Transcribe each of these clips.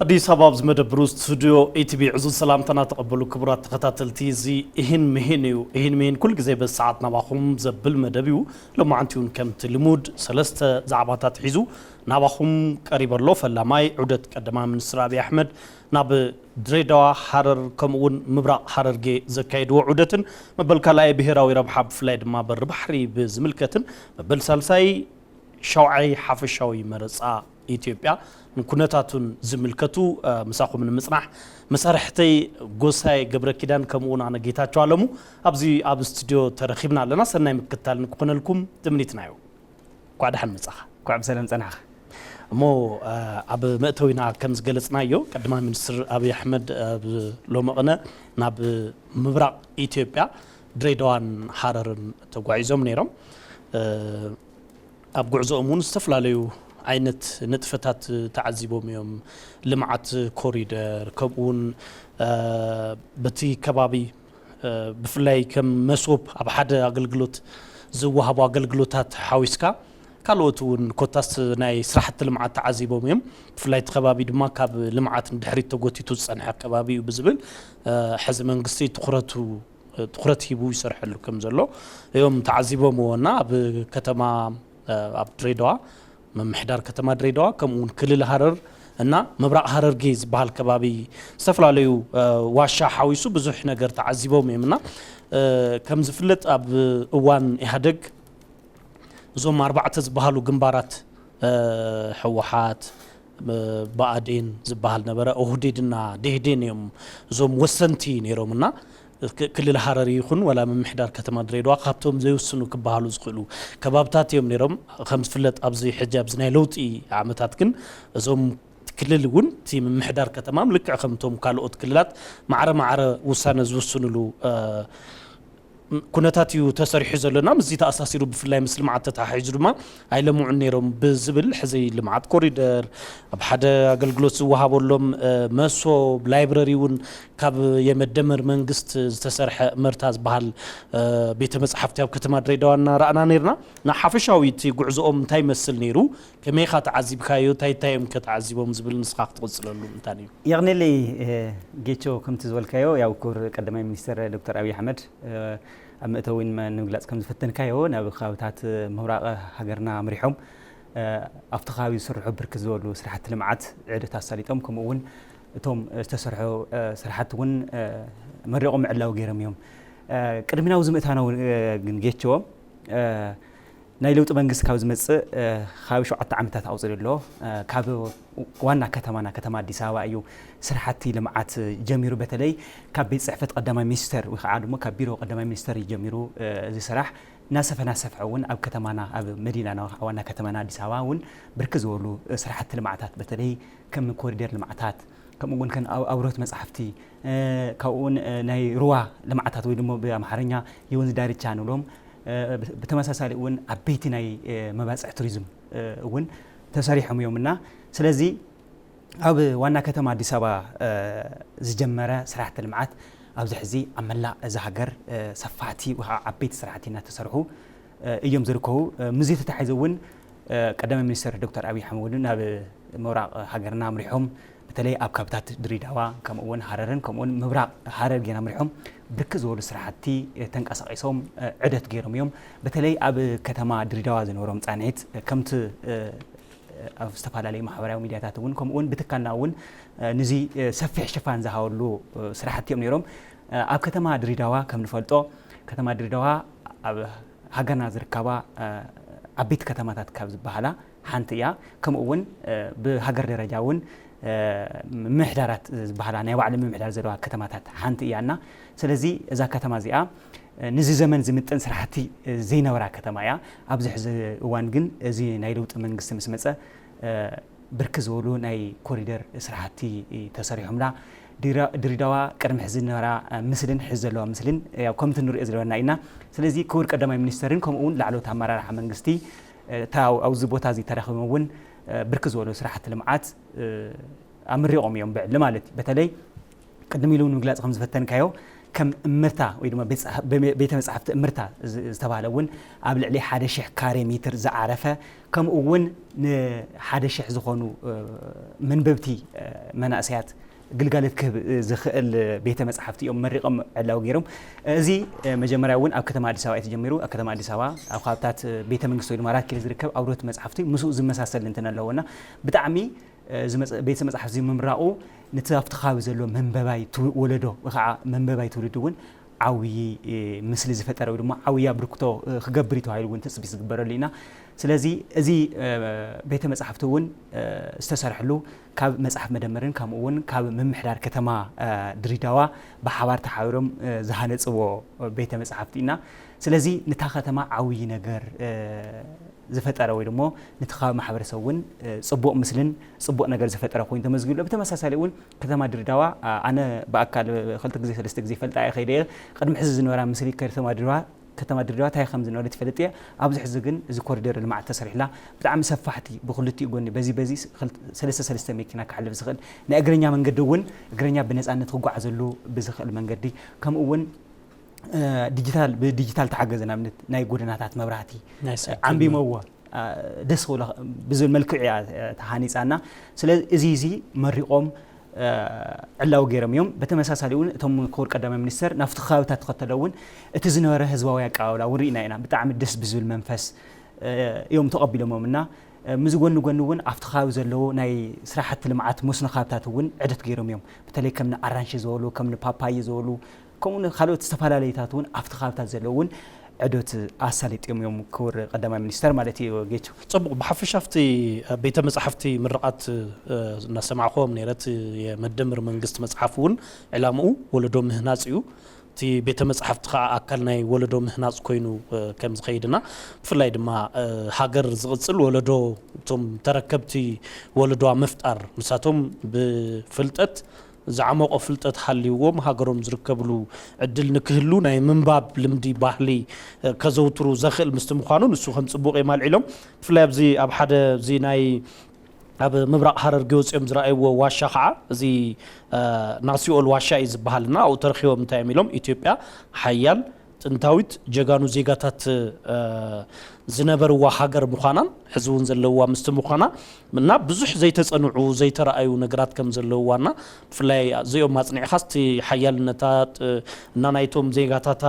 ኣዲስ ኣበባ ኣብዚ መደብሩ ስቱድዮ ኢቲቪ ዕዙዝ ሰላምታና ተቐበሉ ክቡራት ተኸታተልቲ። እዚ እሂን ምሂን እዩ። እሂን ምሂን ኩል ግዜ በዚ ሰዓት ናባኹም ዘብል መደብ እዩ። ሎማዓንቲ እውን ከምቲ ልሙድ ሰለስተ ዛዕባታት ሒዙ ናባኹም ቀሪበ ኣሎ። ፈላማይ ዑደት ቀዳማይ ሚኒስትር ኣብይ ኣሕመድ ናብ ድሬዳዋ፣ ሃረር ከምኡ እውን ምብራቕ ሃረርጌ ዘካየድዎ ዑደትን መበል ካልኣይ ብሄራዊ ረብሓ ብፍላይ ድማ በሪ ባሕሪ ብዝምልከትን መበል ሳልሳይ ሻውዓይ ሓፈሻዊ መረፃ ኢትዮጵያ ንኩነታቱን ዝምልከቱ ምሳኹም ንምፅናሕ መሳርሕተይ ጎሳይ ገብረ ኪዳን ከምኡ እውን ኣነ ጌታቸው ኣለሙ ኣብዚ ኣብ ስቱድዮ ተረኺብና ኣለና። ሰናይ ምክትታል ንክኾነልኩም ትምኒትና እዩ። እንኳዕ ደሓን መጻኻ። እንኳዕ ብሰላም ጸናሕኻ። እሞ ኣብ መእተዊና ከም ዝገለጽናዮ ቀዳማይ ሚኒስትር ኣብይ ኣሕመድ ኣብ ሎሚ ቅነ ናብ ምብራቕ ኢትዮጵያ ድሬዳዋን ሃረርን ተጓዒዞም ነይሮም። ኣብ ጉዕዞኦም እውን ዝተፈላለዩ ዓይነት ንጥፈታት ተዓዚቦም እዮም። ልምዓት ኮሪደር ከምኡ እውን በቲ ከባቢ ብፍላይ ከም መሶብ ኣብ ሓደ ኣገልግሎት ዝወሃቡ ኣገልግሎታት ሓዊስካ ካልኦት እውን ኮታስ ናይ ስራሕቲ ልምዓት ተዓዚቦም እዮም። ብፍላይ እቲ ከባቢ ድማ ካብ ልምዓት ንድሕሪት ተጎቲቱ ዝፀንሐ ከባቢ እዩ ብዝብል ሕዚ መንግስቲ ትኩረቱ ትኩረት ሂቡ ይሰርሐሉ ከም ዘሎ እዮም ተዓዚቦምዎ እና ኣብ ከተማ ኣብ ድሬዳዋ ምምሕዳር ከተማ ድሬዳዋ ከምኡ እውን ክልል ሃረር እና ምብራቕ ሃረርጌ ዝበሃል ከባቢ ዝተፈላለዩ ዋሻ ሓዊሱ ብዙሕ ነገር ተዓዚቦም እዮም እና ከም ዝፍለጥ ኣብ እዋን ኢህኣደግ እዞም ኣርባዕተ ዝበሃሉ ግንባራት ህወሓት ብኣዴን ዝበሃል ነበረ ኦህዴድ እና ደህዴን እዮም እዞም ወሰንቲ ነይሮም እና ክልል ሃረር ይኹን ዋላ ምምሕዳር ከተማ ድሬዳዋ ካብቶም ዘይውስኑ ክበሃሉ ዝኽእሉ ከባብታት እዮም ነይሮም። ከም ዝፍለጥ ኣብዚ ሕጂ ኣብዚ ናይ ለውጢ ዓመታት ግን እዞም ክልል እውን እቲ ምምሕዳር ከተማ ልክዕ ከምቶም ካልኦት ክልላት ማዕረ ማዕረ ውሳነ ዝውስንሉ ኩነታት እዩ ተሰሪሑ ዘሎና። ምስዚ ተኣሳሲሩ ብፍላይ ምስ ልምዓት ተተሓሒዙ ድማ ኣይለምዑን ነይሮም ብዝብል ሕዚ ልምዓት ኮሪደር ኣብ ሓደ ኣገልግሎት ዝወሃበሎም መሶብ ላይብረሪ እውን ካብ የመደመር መንግስት ዝተሰርሐ መርታ ዝበሃል ቤተ መፅሓፍቲ ኣብ ከተማ ድሬዳዋ እናረኣና ነይርና። ንሓፈሻዊ እቲ ጉዕዞኦም እንታይ ይመስል ነይሩ? ከመይ ኢኻ ተዓዚብካዮ? እንታይ እንታይ እዮም ከተዓዚቦም ዝብል ንስኻ ክትቕፅለሉ ምንታን እዩ? የቕኔለይ ጌቾ፣ ከምቲ ዝበልካዮ ያው ክቡር ቀዳማይ ሚኒስትር ዶክተር ኣብይ ኣሕመድ ኣብ መእተዊን ንምግላፅ ከም ዝፈተንካዮ ናብ ከባብታት ምብራቕ ሃገርና ኣምሪሖም ኣብቲ ከባቢ ዝስርሑ ብርክት ዝበሉ ስራሕቲ ልምዓት ዕደት ኣሳሊጦም ከምኡ እውን እቶም ዝተሰርሑ ስራሕቲ እውን መሪቖም ምዕላዊ ገይሮም እዮም። ቅድሚ ናብዚ ምእታና እውን ግን ጌችዎ ናይ ለውጢ መንግስቲ ካብ ዝመፅእ ከባቢ ሸውዓተ ዓመታት ኣቑፂሩ ኣሎ። ካብ ዋና ከተማና ከተማ ኣዲስ ኣበባ እዩ ስራሕቲ ልምዓት ጀሚሩ። በተለይ ካብ ቤት ፅሕፈት ቀዳማይ ሚኒስተር ወይ ከዓ ድማ ካብ ቢሮ ቀዳማይ ሚኒስተር እዩ ጀሚሩ እዚ ስራሕ። እናሰፈ እናሰፍሐ እውን ኣብ ከተማና ኣብ መዲናና ዋና ከተማና ኣዲስ ኣበባ እውን ብርክት ዝበሉ ስራሕቲ ልምዓታት በተለይ ከም ኮሪደር ልምዓታት ከምኡ እውን ከም ኣብሮት መፅሓፍቲ ካብኡ እውን ናይ ሩዋ ልምዓታት ወይ ድማ ብኣምሓርኛ የወንዝ ዳርቻ ንብሎም ብተመሳሳሊ እውን ዓበይቲ ናይ መባፅዕ ቱሪዝም እውን ተሰሪሖም እዮም እና ስለዚ ኣብ ዋና ከተማ ኣዲስ ኣበባ ዝጀመረ ስራሕቲ ልምዓት ኣብዚ ሕዚ ኣብ መላእ እዛ ሃገር ሰፋሕቲ ወይ ከዓ ዓበይቲ ስራሕቲ እናተሰርሑ እዮም ዝርከቡ። ምስዚ ተታሒዙ እውን ቀዳማይ ሚኒስትር ዶክተር ኣብይ ኣሕመድ እውን ናብ ምብራቕ ሃገርና ኣምሪሖም በተለይ ኣብ ካብታት ድሬዳዋ ከምኡ እውን ሃረርን ከምኡ እውን ምብራቕ ሃረርጌን ኣምሪሖም ብርክት ዝበሉ ስራሕቲ ተንቀሳቒሶም ዕደት ገይሮም እዮም። በተለይ ኣብ ከተማ ድሬዳዋ ዝነበሮም ፃንሒት ከምቲ ኣብ ዝተፈላለዩ ማሕበራዊ ሚድያታት እውን ከምኡ እውን ብትካልና እውን ንዚ ሰፊሕ ሽፋን ዝሃበሉ ስራሕቲ እዮም ነይሮም። ኣብ ከተማ ድሬዳዋ ከም ንፈልጦ ከተማ ድሬዳዋ ኣብ ሃገርና ዝርከባ ዓበይቲ ከተማታት ካብ ዝበሃላ ሓንቲ እያ። ከምኡ እውን ብሃገር ደረጃ እውን ምምሕዳራት ዝበሃላ ናይ ባዕሉ ምምሕዳር ዘለዋ ከተማታት ሓንቲ እያ እና ስለዚ እዛ ከተማ እዚኣ ንዚ ዘመን ዝምጥን ስራሕቲ ዘይነበራ ከተማ እያ። ኣብዚ ሕዚ እዋን ግን እዚ ናይ ለውጢ መንግስቲ ምስ መፀ ብርክት ዝበሉ ናይ ኮሪደር ስራሕቲ ተሰሪሖምላ። ድሬዳዋ ቅድሚ ሕዚ ዝነበራ ምስልን ሕዚ ዘለዋ ምስልን ከምቲ ንሪኦ ዘለና ኢና። ስለዚ ክቡር ቀዳማይ ሚኒስተርን ከምኡ እውን ላዕለዎት ኣመራርሓ መንግስቲ እታ ኣብዚ ቦታ እዚ ተረኺቦም እውን ብርክት ዝበሉ ስራሕቲ ልምዓት ኣምሪቖም እዮም ብዕሊ ማለት እዩ። በተለይ ቅድም ኢሉ እውን ምግላፅ ከም ዝፈተንካዮ ከም እምርታ ወይ ድማ ቤተ መጻሕፍቲ እምርታ ዝተባህለ እውን ኣብ ልዕሊ ሓደ ሽሕ ካሬ ሜትር ዝዓረፈ፣ ከምኡ እውን ንሓደ ሽሕ ዝኾኑ መንበብቲ መናእሰያት ግልጋሎት ክህብ ዝኽእል ቤተ መጻሕፍቲ እዮም መሪቖም ዕላዊ ገይሮም። እዚ መጀመርያ እውን ኣብ ከተማ ኣዲስ ኣበባ እዩ ተጀሚሩ። ኣብ ከተማ ኣዲስ ኣበባ ኣብ ከባብታት ቤተ መንግስቲ ወይ ድማ ኣራት ኪሎ ዝርከብ ኣብሮት መጻሕፍቲ ምስኡ ዝመሳሰል እንትን ኣለዎ እና ብጣዕሚ ቤተ መጻሕፍቲ ምምራቑ ነቲ ኣብቲ ከባቢ ዘሎ መንበባይ ወለዶ ወይ ከዓ መንበባይ ትውልዲ እውን ዓብዪ ምስሊ ዝፈጠረ ወይ ድማ ዓብዪ ኣበርክቶ ክገብር እዩ ተባሂሉ እውን ትፅቢት ዝግበረሉ ኢና። ስለዚ እዚ ቤተ መጻሕፍቲ እውን ዝተሰርሐሉ ካብ መጽሓፍ መደመርን ከምኡ እውን ካብ ምምሕዳር ከተማ ድሬዳዋ ብሓባር ተሓቢሮም ዝሃነፅዎ ቤተ መጻሕፍቲ ኢና። ስለዚ ነታ ከተማ ዓብዪ ነገር ዝፈጠረ ወይ ድማ ነቲ ከባቢ ማሕበረሰብ እውን ፅቡቕ ምስልን ፅቡቕ ነገር ዝፈጠረ ኮይኑ ተመዝጊቡ ኣሎ። ብተመሳሳሊ እውን ከተማ ድሬዳዋ ኣነ ብኣካል ክልተ ግዜ ሰለስተ ግዜ ፈልጣ እየ ከይደ እየ። ቅድሚ ሕዚ ዝነበራ ምስሊ ከተማ ድሬዳዋ ከተማ ድሬዳዋ እንታይ ከም ዝነበረት ይፈልጥ እየ። ኣብዚ ሕዚ ግን እዚ ኮሪደር ልምዓት ተሰሪሕላ ብጣዕሚ ሰፋሕቲ ብክልቲኡ ጎኒ በዚ በዚ ሰለስተ ሰለስተ መኪና ክሓልፍ ዝኽእል ናይ እግረኛ መንገዲ እውን እግረኛ ብነፃነት ክጓዓዘሉ ብዝኽእል መንገዲ ከምኡ እውን ዲጂታል ብዲጂታል ተሓገዘ ንኣብነት ናይ ጎደናታት መብራህቲ ዓንቢመዎ ደስ ክብሎ ብዝብል መልክዕ እያ ተሃኒፃና። ስለዚ እዚ እዚ መሪቖም ዕላዊ ገይሮም እዮም። ብተመሳሳሊ እውን እቶም ክቡር ቀዳማይ ሚኒስተር ናብቲ ከባብታት ተኸተለ እውን እቲ ዝነበረ ህዝባዊ ኣቀባብላ እውን ርኢና ኢና። ብጣዕሚ ደስ ብዝብል መንፈስ እዮም ተቐቢሎሞም እና ምስ ጎኒ ጎኒ እውን ኣብቲ ከባቢ ዘለዉ ናይ ስራሕቲ ልምዓት መስኖ ከባብታት እውን ዕደት ገይሮም እዮም። በተለይ ከም ንኣራንሺ ዝበሉ ከም ንፓፓየ ዝበሉ ከምኡ ካልኦት ዝተፈላለዩታት እውን ኣብቲ ከባብታት ዘለዉ እውን ዕዶት ኣሳሊጥዮም እዮም ክቡር ቀዳማይ ሚኒስተር ማለት እዩ ጌቹ። ጽቡቕ፣ ብሓፈሻ ኣብቲ ቤተ መጻሕፍቲ ምርቓት እናሰማዕኹዎም ነይረ። እቲ የመደምር መንግስት መጽሓፍ እውን ዕላምኡ ወለዶ ምህናጽ እዩ። እቲ ቤተ መጻሕፍቲ ከዓ ኣካል ናይ ወለዶ ምህናጽ ኮይኑ ከም ዝኸይድና ብፍላይ ድማ ሃገር ዝቕጽል ወለዶ እቶም ተረከብቲ ወለዶ ኣብ ምፍጣር ንሳቶም ብፍልጠት ዝዓመቖ ፍልጠት ሃልይዎም ሃገሮም ዝርከብሉ ዕድል ንክህሉ ናይ ምንባብ ልምዲ ባህሊ ከዘውትሩ ዘኽእል ምስቲ ምዃኑ ንሱ ከም ጽቡቕ እዮም ኣልዒሎም። ብፍላይ ኣብዚ ኣብ ሓደ እዚ ናይ ኣብ ምብራቕ ሃረርጌ ወፂኦም ዝረኣይዎ ዋሻ ከዓ እዚ ናሲኦል ዋሻ እዩ ዝበሃል እና ኣብኡ ተረኪቦም እንታይ እዮም ኢሎም ኢትዮጵያ ሓያል ጥንታዊት ጀጋኑ ዜጋታት ዝነበርዋ ሃገር ምዃናን ሕዚ እውን ዘለዋ ምስቲ ምዃና እና ብዙሕ ዘይተጸንዑ ዘይተረኣዩ ነገራት ከም ዘለውዋ እና ብፍላይ እዚኦም ኣጽኒዕኻ እስቲ ሓያልነታ እና ናይቶም ዜጋታታ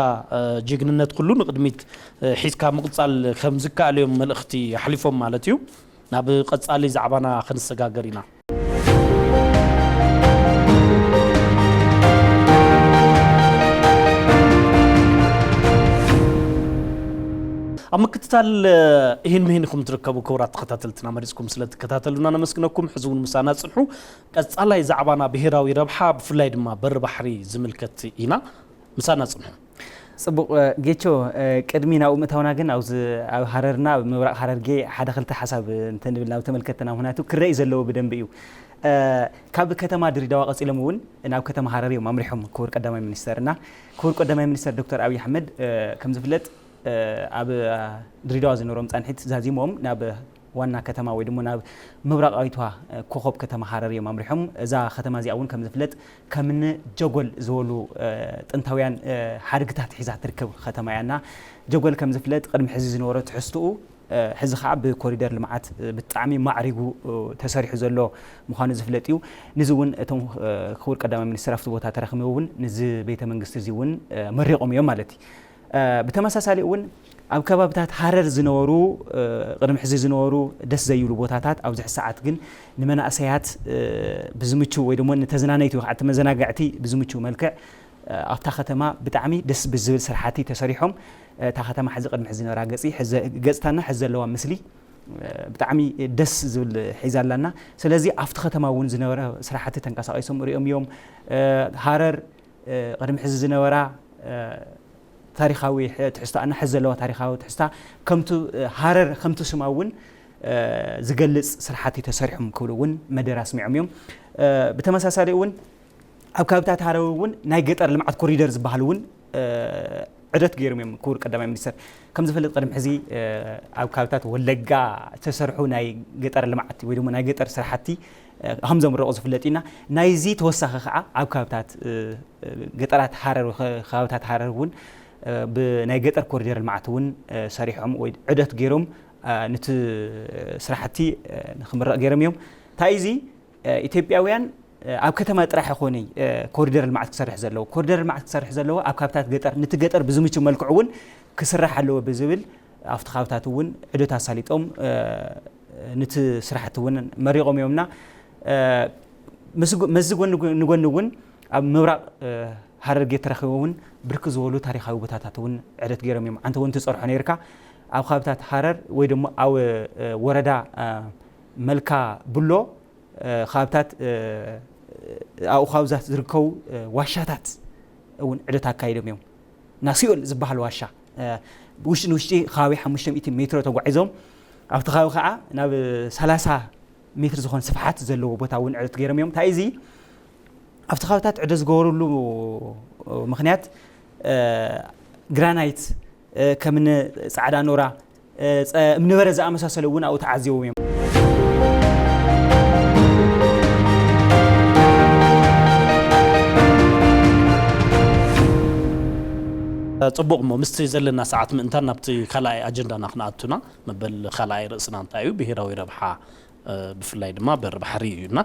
ጅግንነት ኩሉ ንቕድሚት ሒዝካ ምቕጻል ከም ዝከኣል እዮም መልእኽቲ ኣሕሊፎም ማለት እዩ። ናብ ቀጻሊ ዛዕባና ክንሰጋገር ኢና። ኣብ ምክትታል እሂን ምሂን ኢኹም ትርከቡ ክቡራት ተኸታተልትና መሪፅኩም ስለ ትከታተሉና ነመስግነኩም። ሕዚ እውን ምሳና ፅንሑ። ቀፃላይ ዛዕባና ብሄራዊ ረብሓ ብፍላይ ድማ በሪ ባሕሪ ዝምልከት ኢና። ምሳና ፅንሑ። ጽቡቕ ጌቾ፣ ቅድሚ ናብኡ ምእታውና ግን ኣብዚ ኣብ ሃረርና ኣብ ምብራቕ ሃረርጌ ሓደ ክልተ ሓሳብ እንተንብል ናብ ተመልከትና ምክንያቱ ክረኢ ዘለዎ ብደንቢ እዩ። ካብ ከተማ ድሬዳዋ ቀጺሎም እውን ናብ ከተማ ሃረር እዮም ኣምሪሖም ክቡር ቀዳማይ ሚኒስተር እና ክቡር ቀዳማይ ሚኒስተር ዶክተር ኣብይ ኣሕመድ ከም ዝፍለጥ ኣብ ድሬዳዋ ዝነበሮም ጻንሒት ዛዚሞም ናብ ዋና ከተማ ወይ ድማ ናብ ምብራቓዊቷ ኮኾብ ከተማ ሃረር እዮም ኣምሪሖም። እዛ ከተማ እዚኣ እውን ከም ዝፍለጥ ከምኒ ጀጎል ዝበሉ ጥንታውያን ሓድግታት ሒዛ ትርከብ ከተማ እያ እና ጀጎል ከም ዝፍለጥ ቅድሚ ሕዚ ዝነበሮ ትሕዝትኡ ሕዚ ከዓ ብኮሪደር ልምዓት ብጣዕሚ ማዕሪጉ ተሰሪሑ ዘሎ ምዃኑ ዝፍለጥ እዩ። ንዚ እውን እቶም ክቡር ቀዳማይ ሚኒስትር ኣብቲ ቦታ ተረኽሚ እውን ንዚ ቤተ መንግስቲ እዚ እውን መሪቖም እዮም ማለት እዩ። ብተመሳሳሊ እውን ኣብ ከባብታት ሃረር ዝነበሩ ቅድሚ ሕዚ ዝነበሩ ደስ ዘይብሉ ቦታታት ኣብዚ ሰዓት ግን ንመናእሰያት ብዝምቹ ወይ ድማ ንተዝናነይቲ ወይ ከዓ መዘናግዕቲ ብዝምቹ መልክዕ ኣብታ ከተማ ብጣዕሚ ደስ ብዝብል ስራሕቲ ተሰሪሖም እታ ከተማ ሕዚ ቅድሚ ሕዚ ዝነበራ ገፂ ገፅታና ሕዚ ዘለዋ ምስሊ ብጣዕሚ ደስ ዝብል ሒዛ ኣላና። ስለዚ ኣብቲ ከተማ እውን ዝነበረ ስራሕቲ ተንቀሳቂሶም ሪኦም እዮም። ሃረር ቅድሚ ሕዚ ዝነበራ ታሪኻዊ ትሕዝቶኣና ሕዚ ዘለዋ ታሪኻዊ ትሕዝታ ከምቱ ሃረር ከምቱ ሽማ እውን ዝገልፅ ስራሕቲ ተሰሪሖም ክብሉ እውን መደረ ኣስሚዖም እዮም። ብተመሳሳሊ እውን ኣብ ከባብታት ሃረር እውን ናይ ገጠር ልምዓት ኮሪደር ዝበሃል እውን ዕደት ገይሮም እዮም ክቡር ቀዳማይ ሚኒስትር። ከም ዝፍለጥ ቅድሚ ሕዚ ኣብ ከባብታት ወለጋ ዝተሰርሑ ናይ ገጠር ልምዓት ወይ ድማ ናይ ገጠር ስራሕቲ ከም ዘምረቑ ዝፍለጥ ኢና። ናይዚ ተወሳኺ ከዓ ኣብ ከባብታት ገጠራት ሃረር፣ ከባብታት ሃረር እውን ብናይ ገጠር ኮሪደር ልምዓት እውን ሰሪሖም ወይ ዕደት ገይሮም፣ ንቲ ስራሕቲ ንክምረቕ ገይሮም እዮም። እንታይ እዚ ኢትዮጵያውያን ኣብ ከተማ ጥራሕ ይኾነ ኮሪደር ልምዓት ክሰርሕ ዘለዎ፣ ኮሪደር ልምዓት ክሰርሕ ዘለዎ ኣብ ካብታት ገጠር፣ ንቲ ገጠር ብዝምቹ መልክዑ እውን ክስራሕ ኣለዎ ብዝብል ኣብቲ ካብታት እውን ዕደት ኣሳሊጦም፣ ንቲ ስራሕቲ እውን መሪቖም እዮምና። መዚ ጎኒ ንጎኒ እውን ኣብ ምብራቕ ሃረርጌ ተረኺቦም እውን ብርክ ዝበሉ ታሪካዊ ቦታታት እውን ዕደት ገይሮም እዮም። ዓንተ እውን ትፀርሖ ነይርካ። ኣብ ካብታት ሃረር ወይ ድማ ኣብ ወረዳ መልካ ብሎ፣ ካብታት ኣብኡ ካብዛት ዝርከቡ ዋሻታት እውን ዕደት ኣካይዶም እዮም። ናሲዮል ዝበሃል ዋሻ ብውሽጢ ንውሽጢ ከባቢ ሓሙሽተ ሚእቲ ሜትሮ ተጓዒዞም ኣብቲ ከባቢ ከዓ ናብ ሰላሳ ሜትር ዝኾን ስፍሓት ዘለዎ ቦታ እውን ዕደት ገይሮም እዮም። እንታይ እዚ ኣብቲ ከባብታት ዕደ ዝገበሩሉ ምክንያት ግራናይት፣ ከምኒ ፃዕዳ ኖራ፣ እምኒ በረድ ዝኣመሳሰሉ እውን ኣብኡ ተዓዚቦም እዮም። ፅቡቕ እሞ ምስቲ ዘለና ሰዓት ምእንታን ናብቲ ካልኣይ ኣጀንዳና ክንኣቱና መበል ካልኣይ ርእስና እንታይ እዩ ብሄራዊ ረብሓ ብፍላይ ድማ በሪ ባሕሪ እዩ እና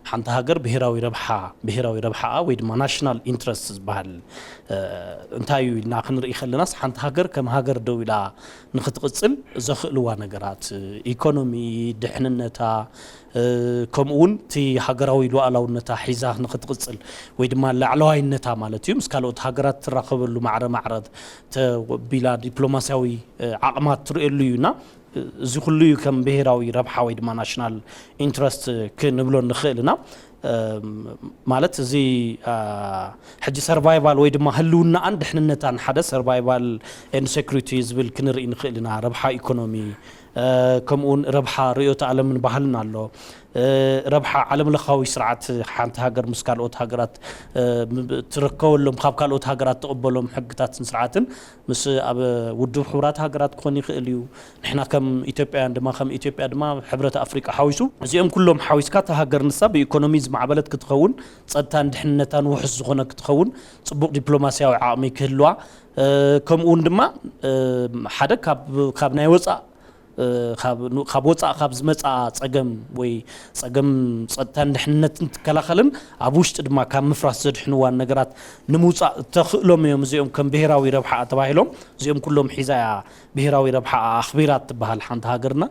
ሓንቲ ሃገር ብሄራዊ ረብሓ ብሄራዊ ረብሓኣ ወይ ድማ ናሽናል ኢንትረስት ዝበሃል እንታይ እዩ ኢልና ክንርኢ ከለናስ ሓንቲ ሃገር ከም ሃገር ደው ኢላ ንክትቕፅል ዘኽእልዋ ነገራት ኢኮኖሚ፣ ድሕንነታ ከምኡ እውን እቲ ሃገራዊ ሉዓላውነታ ሒዛ ንክትቕፅል ወይ ድማ ላዕለዋይነታ ማለት እዩ ምስ ካልኦት ሃገራት ትራኸበሉ ማዕረ ማዕረ ተቢላ ዲፕሎማሲያዊ ዓቕማት ትርእየሉ እዩ እና እዚ ኩሉ እዩ ከም ብሄራዊ ረብሓ ወይ ድማ ናሽናል ኢንትረስት ክንብሎ ንኽእል ኢና። ማለት እዚ ሕጂ ሰርቫይቫል ወይ ድማ ህልውናኣን ድሕንነታን ሓደ ሰርቫይቫል ኤንድ ሴኩሪቲ ዝብል ክንርኢ ንኽእል ኢና። ረብሓ ኢኮኖሚ ከምኡውን ረብሓ ርእዮተ ኣለምን ባህልን ኣሎ። ረብሓ ዓለም ለኻዊ ስርዓት ሓንቲ ሃገር ምስ ካልኦት ሃገራት ትርከበሎም ካብ ካልኦት ሃገራት ትቕበሎም ሕግታትን ስርዓትን ምስ ኣብ ውድብ ሕቡራት ሃገራት ክኾን ይኽእል እዩ። ንሕና ከም ኢትዮጵያውያን ድማ ከም ኢትዮጵያ ድማ ሕብረት ኣፍሪቃ ሓዊሱ እዚኦም ኩሎም ሓዊስካ እታ ሃገር ንሳ ብኢኮኖሚ ዝማዕበለት ክትኸውን ጸጥታን ድሕንነታን ውሑስ ዝኾነ ክትኸውን ጽቡቕ ዲፕሎማሲያዊ ዓቕሚ ክህልዋ ከምኡውን ድማ ሓደ ካብ ናይ ወፃእ ካብ ወፃእ ካብ ዝመፃ ፀገም ወይ ፀገም ፀጥታን ድሕንነትን ትከላኸልን ኣብ ውሽጢ ድማ ካብ ምፍራስ ዘድሕንዋን ነገራት ንምውፃእ ተኽእሎም እዮም። እዚኦም ከም ብሄራዊ ረብሓ ተባሂሎም እዚኦም ኩሎም ሒዛ እያ ብሄራዊ ረብሓ ኣኽቢራ ትበሃል ሓንቲ ሃገርና።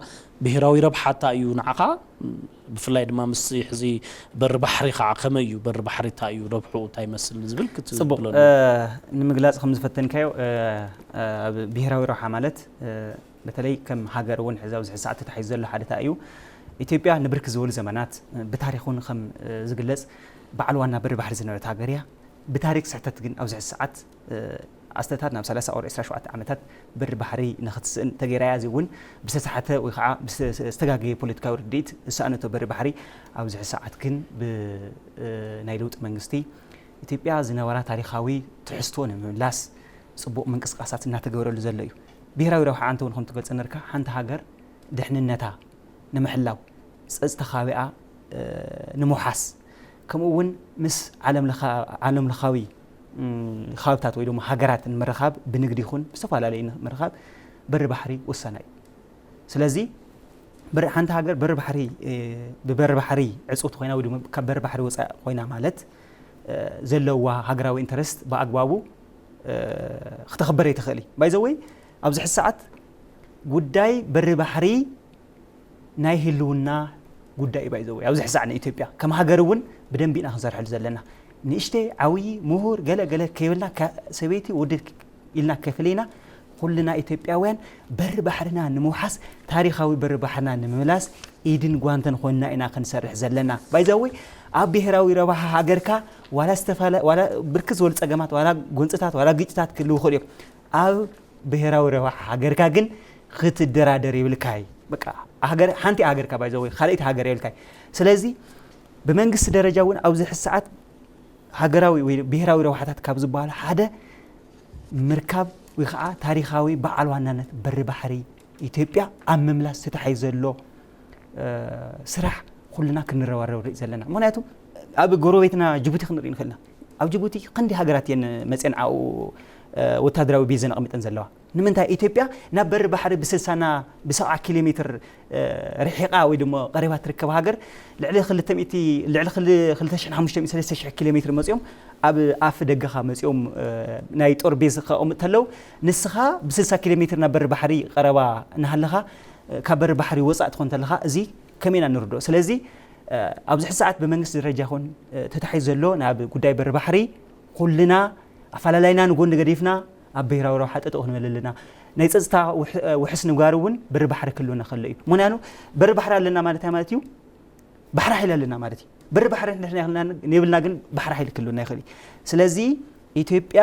ብሄራዊ ረብሓ እንታይ እዩ ንዓኻ ብፍላይ ድማ ምስ ሕዚ በሪ ባሕሪ ከዓ ከመይ እዩ በሪ ባሕሪ እንታይ እዩ ረብሑ እንታይ ይመስል ዝብል ክትብሎ ንምግላፅ ከም ዝፈተንካዮ ኣብ ብሄራዊ ረብሓ ማለት በተለይ ከም ሃገር እውን ሕዚ ኣብዚ ሕዚ ሰዓት ተታሒዙ ዘሎ ሓደ እንታይ እዩ ኢትዮጵያ ንብርክ ዝበሉ ዘመናት ብታሪክ እውን ከም ዝግለፅ በዓል ዋና በሪ ባሕሪ ዝነበረት ሃገር እያ። ብታሪክ ስሕተት ግን ኣብዚ ሕዚ ሰዓት ኣስተታት ናብ ሰላሳ ኦር ዕስራ ሸውዓተ ዓመታት በሪ ባሕሪ ንክትስእን ተገይራ እያ። እዚ እውን ብዝተሳሓተ ወይ ከዓ ዝተጋገየ ፖለቲካዊ ርድኢት ዝሰኣነቶ በሪ ባሕሪ ኣብዚ ሕዚ ሰዓት ግን ብናይ ለውጢ መንግስቲ ኢትዮጵያ ዝነበራ ታሪካዊ ትሕዝቶ ንምምላስ ፅቡቕ ምንቅስቃሳት እናተገበረሉ ዘሎ እዩ። ብሄራዊ ረብሓ ኣንተ እውን ከም ትገልፀ ነርካ ሓንቲ ሃገር ድሕንነታ ንምሕላው፣ ፀፅታ ከባቢኣ ንምውሓስ፣ ከምኡ እውን ምስ ዓለም ለኻዊ ከባብታት ወይ ድማ ሃገራት ንምርኻብ ብንግዲ ይኹን ብዝተፈላለዩ ንምርኻብ በሪ ባሕሪ ወሳና እዩ። ስለዚ ሓንቲ ሃገር በሪ ባሕሪ ብበሪ ባሕሪ ዕፅውቲ ኮይና ወይ ድማ ካብ በሪ ባሕሪ ወፃኢ ኮይና ማለት ዘለዋ ሃገራዊ ኢንተረስት ብኣግባቡ ክተኽበር ኣይትኽእል እዩ። ባይዘወይ ኣብዚ ሕዚ ሰዓት ጉዳይ በሪ ባሕሪ ናይ ህልውና ጉዳይ እዩ። ባይዘወይ ኣብዚ ሕዚ ሰዓት ንኢትዮጵያ ከም ሃገር እውን ብደንቢ ኢና ክንሰርሐሉ ዘለና። ንእሽተይ ዓብዪ ምሁር ገለ ገለ ከይብልና ሰበይቲ ወዲ ኢልና ከፍለይና ኩልና ኢትዮጵያውያን በሪ ባሕርና ንምውሓስ ታሪኻዊ በሪ ባሕርና ንምምላስ ኢድን ጓንተን ኮይንና ኢና ክንሰርሕ ዘለና። ባይዘወይ ኣብ ብሄራዊ ረብሓ ሃገርካ ዋላ ዝተፋለ ዋላ ብርክት ዝበሉ ፀገማት ዋላ ጎንፅታት ዋላ ግጭታት ክህልው ይኽእሉ እዮም። ኣብ ብሄራዊ ረብሓ ሃገርካ ግን ክትደራደር የብልካይ። በቃ ሃገር ሓንቲ ሃገርካ ባይዘወይ ካልኣይቲ ሃገር የብልካይ። ስለዚ ብመንግስቲ ደረጃ እውን ኣብዚ ሕዚ ሰዓት ሃገራዊ ወይ ብሄራዊ ረብሓታት ካብ ዝበሃሉ ሓደ ምርካብ ወይ ከዓ ታሪኻዊ በዓል ዋናነት በሪ ባሕሪ ኢትዮጵያ ኣብ ምምላስ ተታሒዙ ዘሎ ስራሕ ኩልና ክንረባረብ ንርኢ ዘለና። ምክንያቱ ኣብ ጎረቤትና ጅቡቲ ክንርኢ ንኽእልና። ኣብ ጅቡቲ ክንዲ ሃገራት እየን መፅየን ዓኡ ወታደራዊ ቤዘን ኣቕሚጠን ዘለዋ። ንምንታይ ኢትዮጵያ ናብ በሪ ባሕሪ ብስልሳና ብሰብዓ ኪሎ ሜትር ርሒቓ ወይ ድማ ቀሪባ ትርከብ ሃገር ልዕሊ ክልተ ሚእቲ ልዕሊ ክልተ ሺሕን ሓሙሽተ ሚእትን ሰለስተ ሺሕ ኪሎ ሜትር መፅኦም ኣብ ኣፍ ደገኻ መፅኦም ናይ ጦር ቤዝ ከቐምጥ ተለው ንስኻ ብስልሳ ኪሎ ሜትር ናብ በሪ ባሕሪ ቀረባ እናሃለኻ ካብ በሪ ባሕሪ ወፃእ ትኾን ተለኻ እዚ ከመይ ኢና ንርድኦ? ስለዚ ኣብዚ ሕዚ ሰዓት ብመንግስቲ ደረጃ ይኹን ተታሒዙ ዘሎ ናብ ጉዳይ በሪ ባሕሪ ኩልና ኣፈላላይና ንጎኒ ገዲፍና ኣብ ብሄራዊ ረብሓ ጠጠው ክንብል ኣለና። ናይ ፀፅታ ውሕስ ንጋር እውን በሪ ባሕሪ ክህልወና ከሎ እዩ። ምክንያቱ በሪ ባሕሪ ኣለና ማለት እንታይ ማለት እዩ? ባሕሪ ሓይሊ ኣለና ማለት እዩ። በሪ ባሕሪ ንሕና የብልና ግን ባሕሪ ሓይሊ ክህልወና ይኽእል እዩ። ስለዚ ኢትዮጵያ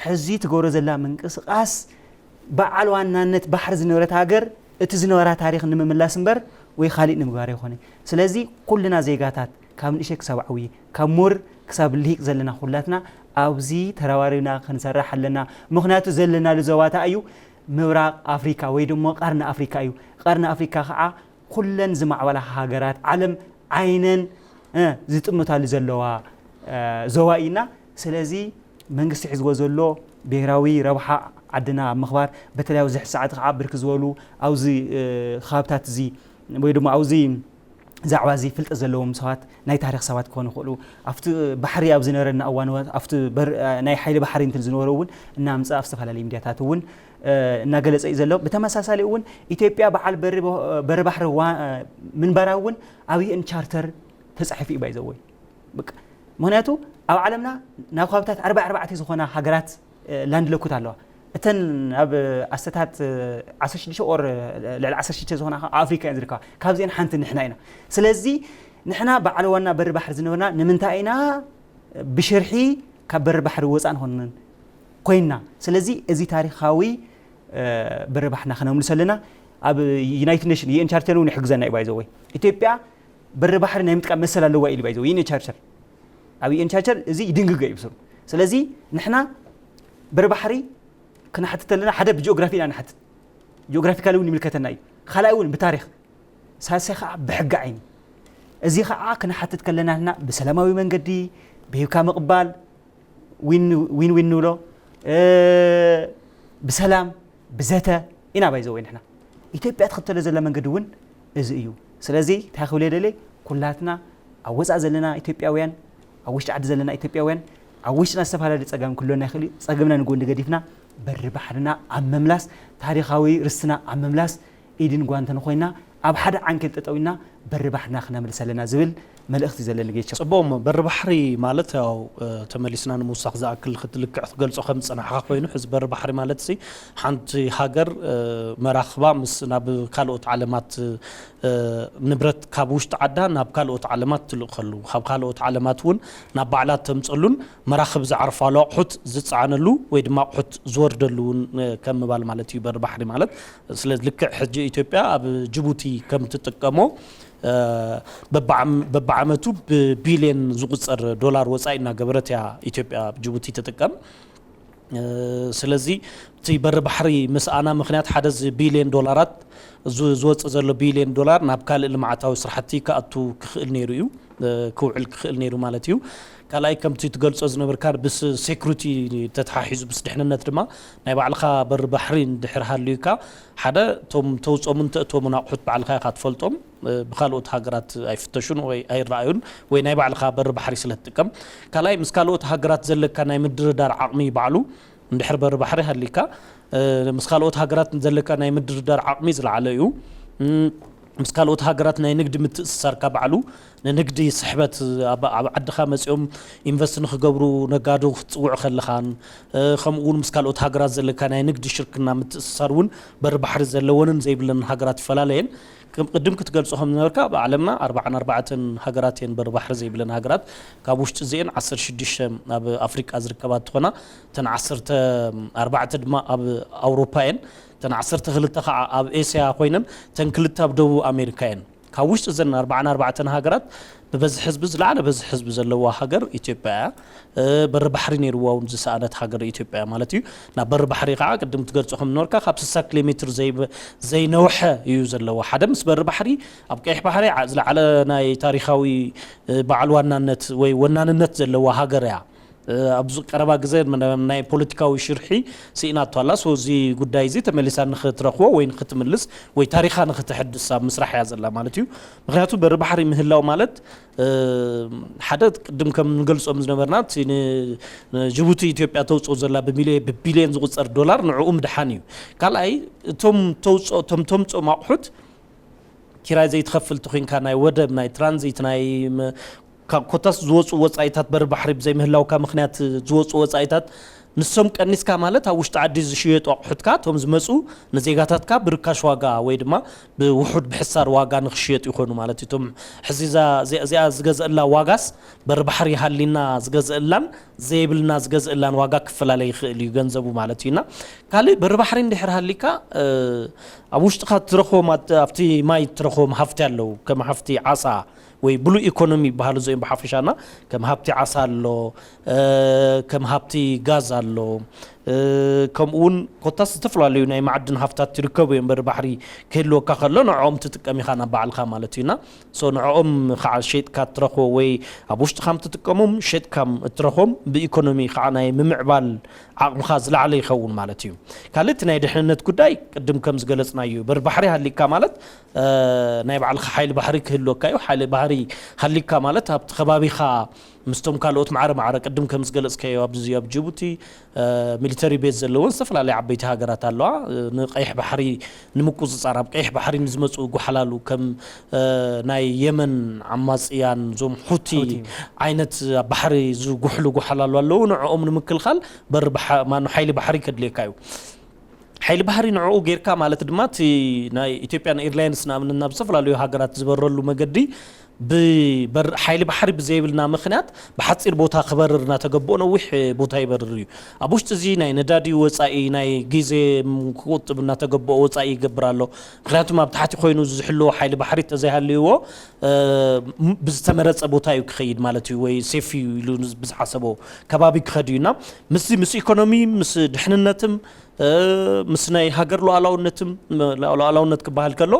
ሕዚ ትገብሮ ዘላ ምንቅስቃስ በዓል ዋናነት ባሕሪ ዝነበረት ሃገር እቲ ዝነበራ ታሪክ ንምምላስ እምበር ወይ ካሊእ ንምግባር ኣይኮነ። ስለዚ ኩልና ዜጋታት ካብ ንእሸ ክሳብ ዓብዪ ካብ ሙር ክሳብ ልሂቅ ዘለና ኩላትና ኣብዚ ተረባሪብና ክንሰርሕ ኣለና። ምክንያቱ ዘለናሉ ዞባታ እዩ ምብራቅ ኣፍሪካ ወይ ድማ ቀርኒ ኣፍሪካ እዩ። ቀርኒ ኣፍሪካ ከዓ ኩለን ዝማዕበላ ሃገራት ዓለም ዓይነን ዝጥምታሉ ዘለዋ ዞባ እዩና። ስለዚ መንግስቲ ሒዝዎ ዘሎ ብሄራዊ ረብሓ ዓድና ኣብ ምኽባር በተለይ ኣብዚ ሕዚ ሰዓት ከዓ ብርክ ዝበሉ ኣብዚ ከባብታት እዚ ወይ ድማ ኣብዚ ዛዕባ እዚ ፍልጠት ዘለዎም ሰባት ናይ ታሪክ ሰባት ክኾኑ ይኽእሉ ኣብቲ ባሕሪ ኣብ ዝነበረና እዋን ኣብቲ ናይ ሓይሊ ባሕሪ እንትን ዝነበሩ እውን እናምፅእ ኣብ ዝተፈላለዩ ሚዲያታት እውን እናገለፀ እዩ ዘሎ። ብተመሳሳሊ እውን ኢትዮጵያ በዓል በሪ ባሕሪ ምንባራ እውን ኣብ ዩኤን ቻርተር ተፃሒፉ እዩ ባይዘወይ። ምክንያቱ ኣብ ዓለምና ናብ ከባብታት ኣርባ ኣርባዕተ ዝኾና ሃገራት ላንድ ለኩት ኣለዋ። እተን ኣብ ኣስተታት ዓሰርተ ሽዱሽተ ኦር ልዕሊ ዓሰርተ ሽዱሽተ ዝኾና ኣብ ኣፍሪካ እየን ዝርከባ። ካብዚአን ሓንቲ ንሕና ኢና። ስለዚ ንሕና በዓል ዋና በሪ ባሕሪ ዝነበርና ንምንታይ ኢና ብሽርሒ ካብ በሪ ባሕሪ ወፃእ ንኾንን ኮይንና? ስለዚ እዚ ታሪካዊ በሪ ባሕርና ክነምልሶ ኣለና። ኣብ ዩናይትድ ኔሽን ዩኤን ቻርተር እውን ይሕግዘና እዩ ባይዘወይ። ኢትዮጵያ በሪ ባሕሪ ናይ ምጥቃም መሰል ኣለዋ ኢሉ ባይዘወይ ዩኤን ቻርተር ኣብ ዩኤን ቻርተር እዚ ይድንግገ እዩ ብስሩ። ስለዚ ንሕና በሪ ባሕሪ ክንሓትት ኣለና ሓደ ብጂኦግራፊ ኢና ንሓትት። ጂኦግራፊካሊ እውን ይምልከተና እዩ። ካልኣይ እውን ብታሪክ ሳልሳይ ከዓ ብሕጊ ዓይኒ። እዚ ከዓ ክንሓትት ከለና ንሕና ብሰላማዊ መንገዲ ብሂብካ ምቕባል ዊን ዊን ንብሎ ብሰላም ብዘተ ኢና ባይዘወይ ንሕና። ኢትዮጵያ ትኽተሎ ዘላ መንገዲ እውን እዚ እዩ። ስለዚ እንታይ ክብል የደለ ኩላትና ኣብ ወፃእ ዘለና ኢትዮጵያውያን ኣብ ውሽጢ ዓዲ ዘለና ኢትዮጵያውያን ኣብ ውሽጥና ዝተፈላለዩ ፀገም ክህልወና ይኽእል እዩ። ፀገምና ንጎኒ ገዲፍና በሪ ባሕርና ኣብ ምምላስ ታሪካዊ ርስትና ኣብ ምምላስ ኢድን ጓንትን ኮይና ኣብ ሓደ ዓንኬል ጠጠው ኢልና በሪ ባሕርና ክነምልስ ኣለና ዝብል መልእኽቲ ዘለኒ ጌቸው። ፅቡቕ እሞ በሪ ባሕሪ ማለት ያው ተመሊስና ንምውሳኽ ዝኣክል ክትልክዕ ክትገልፆ ከም ዝፀናሕካ ኮይኑ ሕዚ በሪ ባሕሪ ማለት ሲ ሓንቲ ሃገር መራኽባ ምስ ናብ ካልኦት ዓለማት ንብረት ካብ ውሽጢ ዓዳ ናብ ካልኦት ዓለማት ትልእኸሉ ካብ ካልኦት ዓለማት እውን ናብ ባዕላ ተምፀሉን መራኽብ ዝዓርፋሉ ኣቑሑት ዝፀዓነሉ ወይ ድማ ኣቑሑት ዝወርደሉ እውን ከም ምባል ማለት እዩ በሪ ባሕሪ ማለት። ስለዚ ልክዕ ሕጂ ኢትዮጵያ ኣብ ጅቡቲ ከም ትጥቀሞ በብዓመቱ ብቢልየን ዝቁፀር ዶላር ወፃኢ እናገበረት እያ ኢትዮጵያ ጅቡቲ ትጥቀም። ስለዚ እቲ በሪ ባሕሪ ምስኣና ምክንያት ሓደ እዚ ቢልየን ዶላራት ዝወፅእ ዘሎ ቢልየን ዶላር ናብ ካልእ ልምዓታዊ ስራሕቲ ክኣቱ ክኽእል ነይሩ እዩ ክውዕል ክኽእል ነይሩ ማለት እዩ። ካልኣይ ከምቲ ትገልፆ ዝነበርካ ብስ ሴኩሪቲ ተተሓሒዙ ምስ ድሕንነት ድማ ናይ ባዕልኻ በሪ ባሕሪ እንድሕር ሃልዩካ ሓደ እቶም ተውፆምን ተእቶምን ኣቑሑት ባዕልኻ ኢኻ ትፈልጦም ብካልኦት ሃገራት ኣይፍተሹን ወይ ኣይረኣዩን ወይ ናይ ባዕልኻ በሪ ባሕሪ ስለ ትጥቀም ካልኣይ ምስ ካልኦት ሃገራት ዘለካ ናይ ምድርዳር ዓቕሚ ባዕሉ እንድሕር በሪ ባሕሪ ሃሊካ ምስ ካልኦት ሃገራት ዘለካ ናይ ምድርዳር ዓቕሚ ዝለዓለ እዩ። ምስ ካልኦት ሃገራት ናይ ንግዲ ምትእስሳርካ ባዕሉ ንንግዲ ስሕበት ኣብ ዓድኻ መፂኦም ኢንቨስት ንክገብሩ ነጋዶ ክትፅውዕ ከለኻን ከምኡ እውን ምስ ካልኦት ሃገራት ዘለካ ናይ ንግዲ ሽርክና ምትእስሳር እውን በሪ ባሕሪ ዘለወንን ዘይብለንን ሃገራት ይፈላለየን። ቅድም ክትገልፆ ከም ዝነበርካ ኣብ ዓለምና ኣርባዓን ኣርባዕተን ሃገራት እየን በሪ ባሕሪ ዘይብለን ሃገራት ካብ ውሽጢ እዚአን ዓሰርተ ሽዱሽተ ኣብ ኣፍሪቃ ዝርከባ እንትኾና እተን ዓሰርተ ኣርባዕተ ድማ ኣብ ኣውሮፓ እየን። እተን ዓሰርተ ክልተ ከዓ ኣብ ኤስያ ኮይነን እተን ክልተ ኣብ ደቡብ ኣሜሪካ እየን። ካብ ውሽጢ እዘን ኣርባዓን ኣርባዕተን ሃገራት ብበዝሒ ህዝቢ ዝለዓለ በዝሒ ህዝቢ ዘለዋ ሃገር ኢትዮጵያ እያ። በሪ ባሕሪ ነይርዋ እውን ዝሰኣነት ሃገር ኢትዮጵያ ማለት እዩ። ናብ በሪ ባሕሪ ከዓ ቅድም ትገልጾ ከም ዝነበርካ ካብ ስሳ ኪሎ ሜትር ዘይነውሐ እዩ ዘለዋ። ሓደ ምስ በሪ ባሕሪ ኣብ ቀይሕ ባሕሪ ዝለዓለ ናይ ታሪኻዊ በዓል ዋናነት ወይ ወናንነት ዘለዋ ሃገር እያ። ኣብዚ ቀረባ ግዜ ናይ ፖለቲካዊ ሽርሒ ስኢናቶ ኣላ። ሶ እዚ ጉዳይ እዚ ተመሊሳ ንክትረኽቦ ወይ ንክትምልስ ወይ ታሪኻ ንክትሕድስ ኣብ ምስራሕ እያ ዘላ ማለት እዩ። ምክንያቱ በሪ ባሕሪ ምህላው ማለት ሓደ ቅድም ከም ንገልጾም ዝነበርና እቲ ንጅቡቲ ኢትዮጵያ ተውፅኦ ዘላ ብሚልዮን ብቢልዮን ዝቁፀር ዶላር ንዕኡ ምድሓን እዩ። ካልኣይ እቶም ተውፅኦ እቶም ተምፅኦም ኣቑሑት ኪራይ ዘይትኸፍል ተኮይንካ ናይ ወደብ ናይ ትራንዚት ናይ ኮታስ ዝወፁ ወፃኢታት በሪ ባሕሪ ብዘይምህላውካ ምክንያት ዝወፁ ወፃኢታት ንሶም ቀኒስካ ማለት ኣብ ውሽጢ ዓዲ ዝሽየጡ ኣቑሑትካ እቶም ዝመፁ ንዜጋታትካ ብርካሽ ዋጋ ወይ ድማ ብውሑድ ብሕሳር ዋጋ ንክሽየጡ ይኾኑ ማለት እዩ። እቶም ሕዚ እዚኣ ዝገዝአላ ዋጋስ በሪ ባሕሪ ሃሊና ዝገዝአላን ዘይብልና ዝገዝእላን ዋጋ ክፈላለ ይኽእል እዩ ገንዘቡ ማለት እዩና ካልእ በሪ ባሕሪ እንድሕር ሃሊካ ኣብ ውሽጥኻ ትረኽቦም ኣብቲ ማይ ትረኽቦም ሃፍቲ ኣለዉ ከም ሃፍቲ ዓሳ ወይ ብሉ ኢኮኖሚ ይበሃሉ እዚኦም ብሓፈሻና ከም ሃብቲ ዓሳ ኣሎ ከም ሃብቲ ጋዝ ኣሎ ከምኡ እውን ኮታስ ዝተፈላለዩ ናይ ማዕድን ሃፍታት ትርከቡ እዮም በሪ ባሕሪ ክህልወካ ከሎ ንዕኦም ትጥቀም ኢኻ ናብ ባዕልካ ማለት እዩና ንዕኦም ከዓ ሸጥካ እትረኽቦ ወይ ኣብ ውሽጥካ ትጥቀሞም ሸጥካ እትረኽቦም ብኢኮኖሚ ከዓ ናይ ምምዕባል ዓቕምኻ ዝለዓለ ይኸውን ማለት እዩ። ካልእ እቲ ናይ ድሕንነት ጉዳይ ቅድም ከም ዝገለፅናዮ በሪ ባሕሪ ሃሊካ ማለት ናይ ባዕልኻ ሓይሊ ባሕሪ ክህልወካ እዩ። ሓይሊ ባሕሪ ሃሊካ ማለት ኣብቲ ከባቢኻ ምስቶም ካልኦት ማዕረ ማዕረ ቅድም ከም ዝገለፅካዮ ኣብዚ ኣብ ጅቡቲ ሚሊተሪ ቤዝ ዘለወን ዝተፈላለዩ ዓበይቲ ሃገራት ኣለዋ። ንቀይሕ ባሕሪ ንምቁፅፃር ኣብ ቀይሕ ባሕሪ ንዝመፁ ጓሓላሉ ከም ናይ የመን ዓማፅያን ዞም ሑቲ ዓይነት ኣብ ባሕሪ ዝጉሕሉ ጓሓላሉ ኣለዉ። ንዕኦም ንምክልኻል በሪ ሓይሊ ባሕሪ ከድልየካ እዩ። ሓይሊ ባሕሪ ንዕኡ ጌርካ ማለት ድማ እቲ ናይ ኢትዮጵያን ኤርላይንስ ንኣብነት ናብ ዝተፈላለዩ ሃገራት ዝበረሉ መገዲ ሓይሊ ባሕሪ ብዘይብልና ምክንያት ብሓፂር ቦታ ክበርር እናተገበኦ ነዊሕ ቦታ ይበርር እዩ። ኣብ ውሽጢ እዚ ናይ ነዳዲ ወፃኢ ናይ ግዜ ክቁጥብ እናተገበኦ ወፃኢ ይገብር ኣሎ። ምክንያቱም ኣብ ታሕቲ ኮይኑ ዝሕልዎ ሓይሊ ባሕሪ ተዘይሃልይዎ ብዝተመረፀ ቦታ እዩ ክኸይድ ማለት እዩ ወይ ሴፍ እዩ ኢሉ ብዝሓሰቦ ከባቢ ክኸድ እዩና ምስ ምስ ኢኮኖሚ ምስ ድሕንነትም ምስ ናይ ሃገር ሉዓላውነትም ሉዓላውነት ክበሃል ከሎ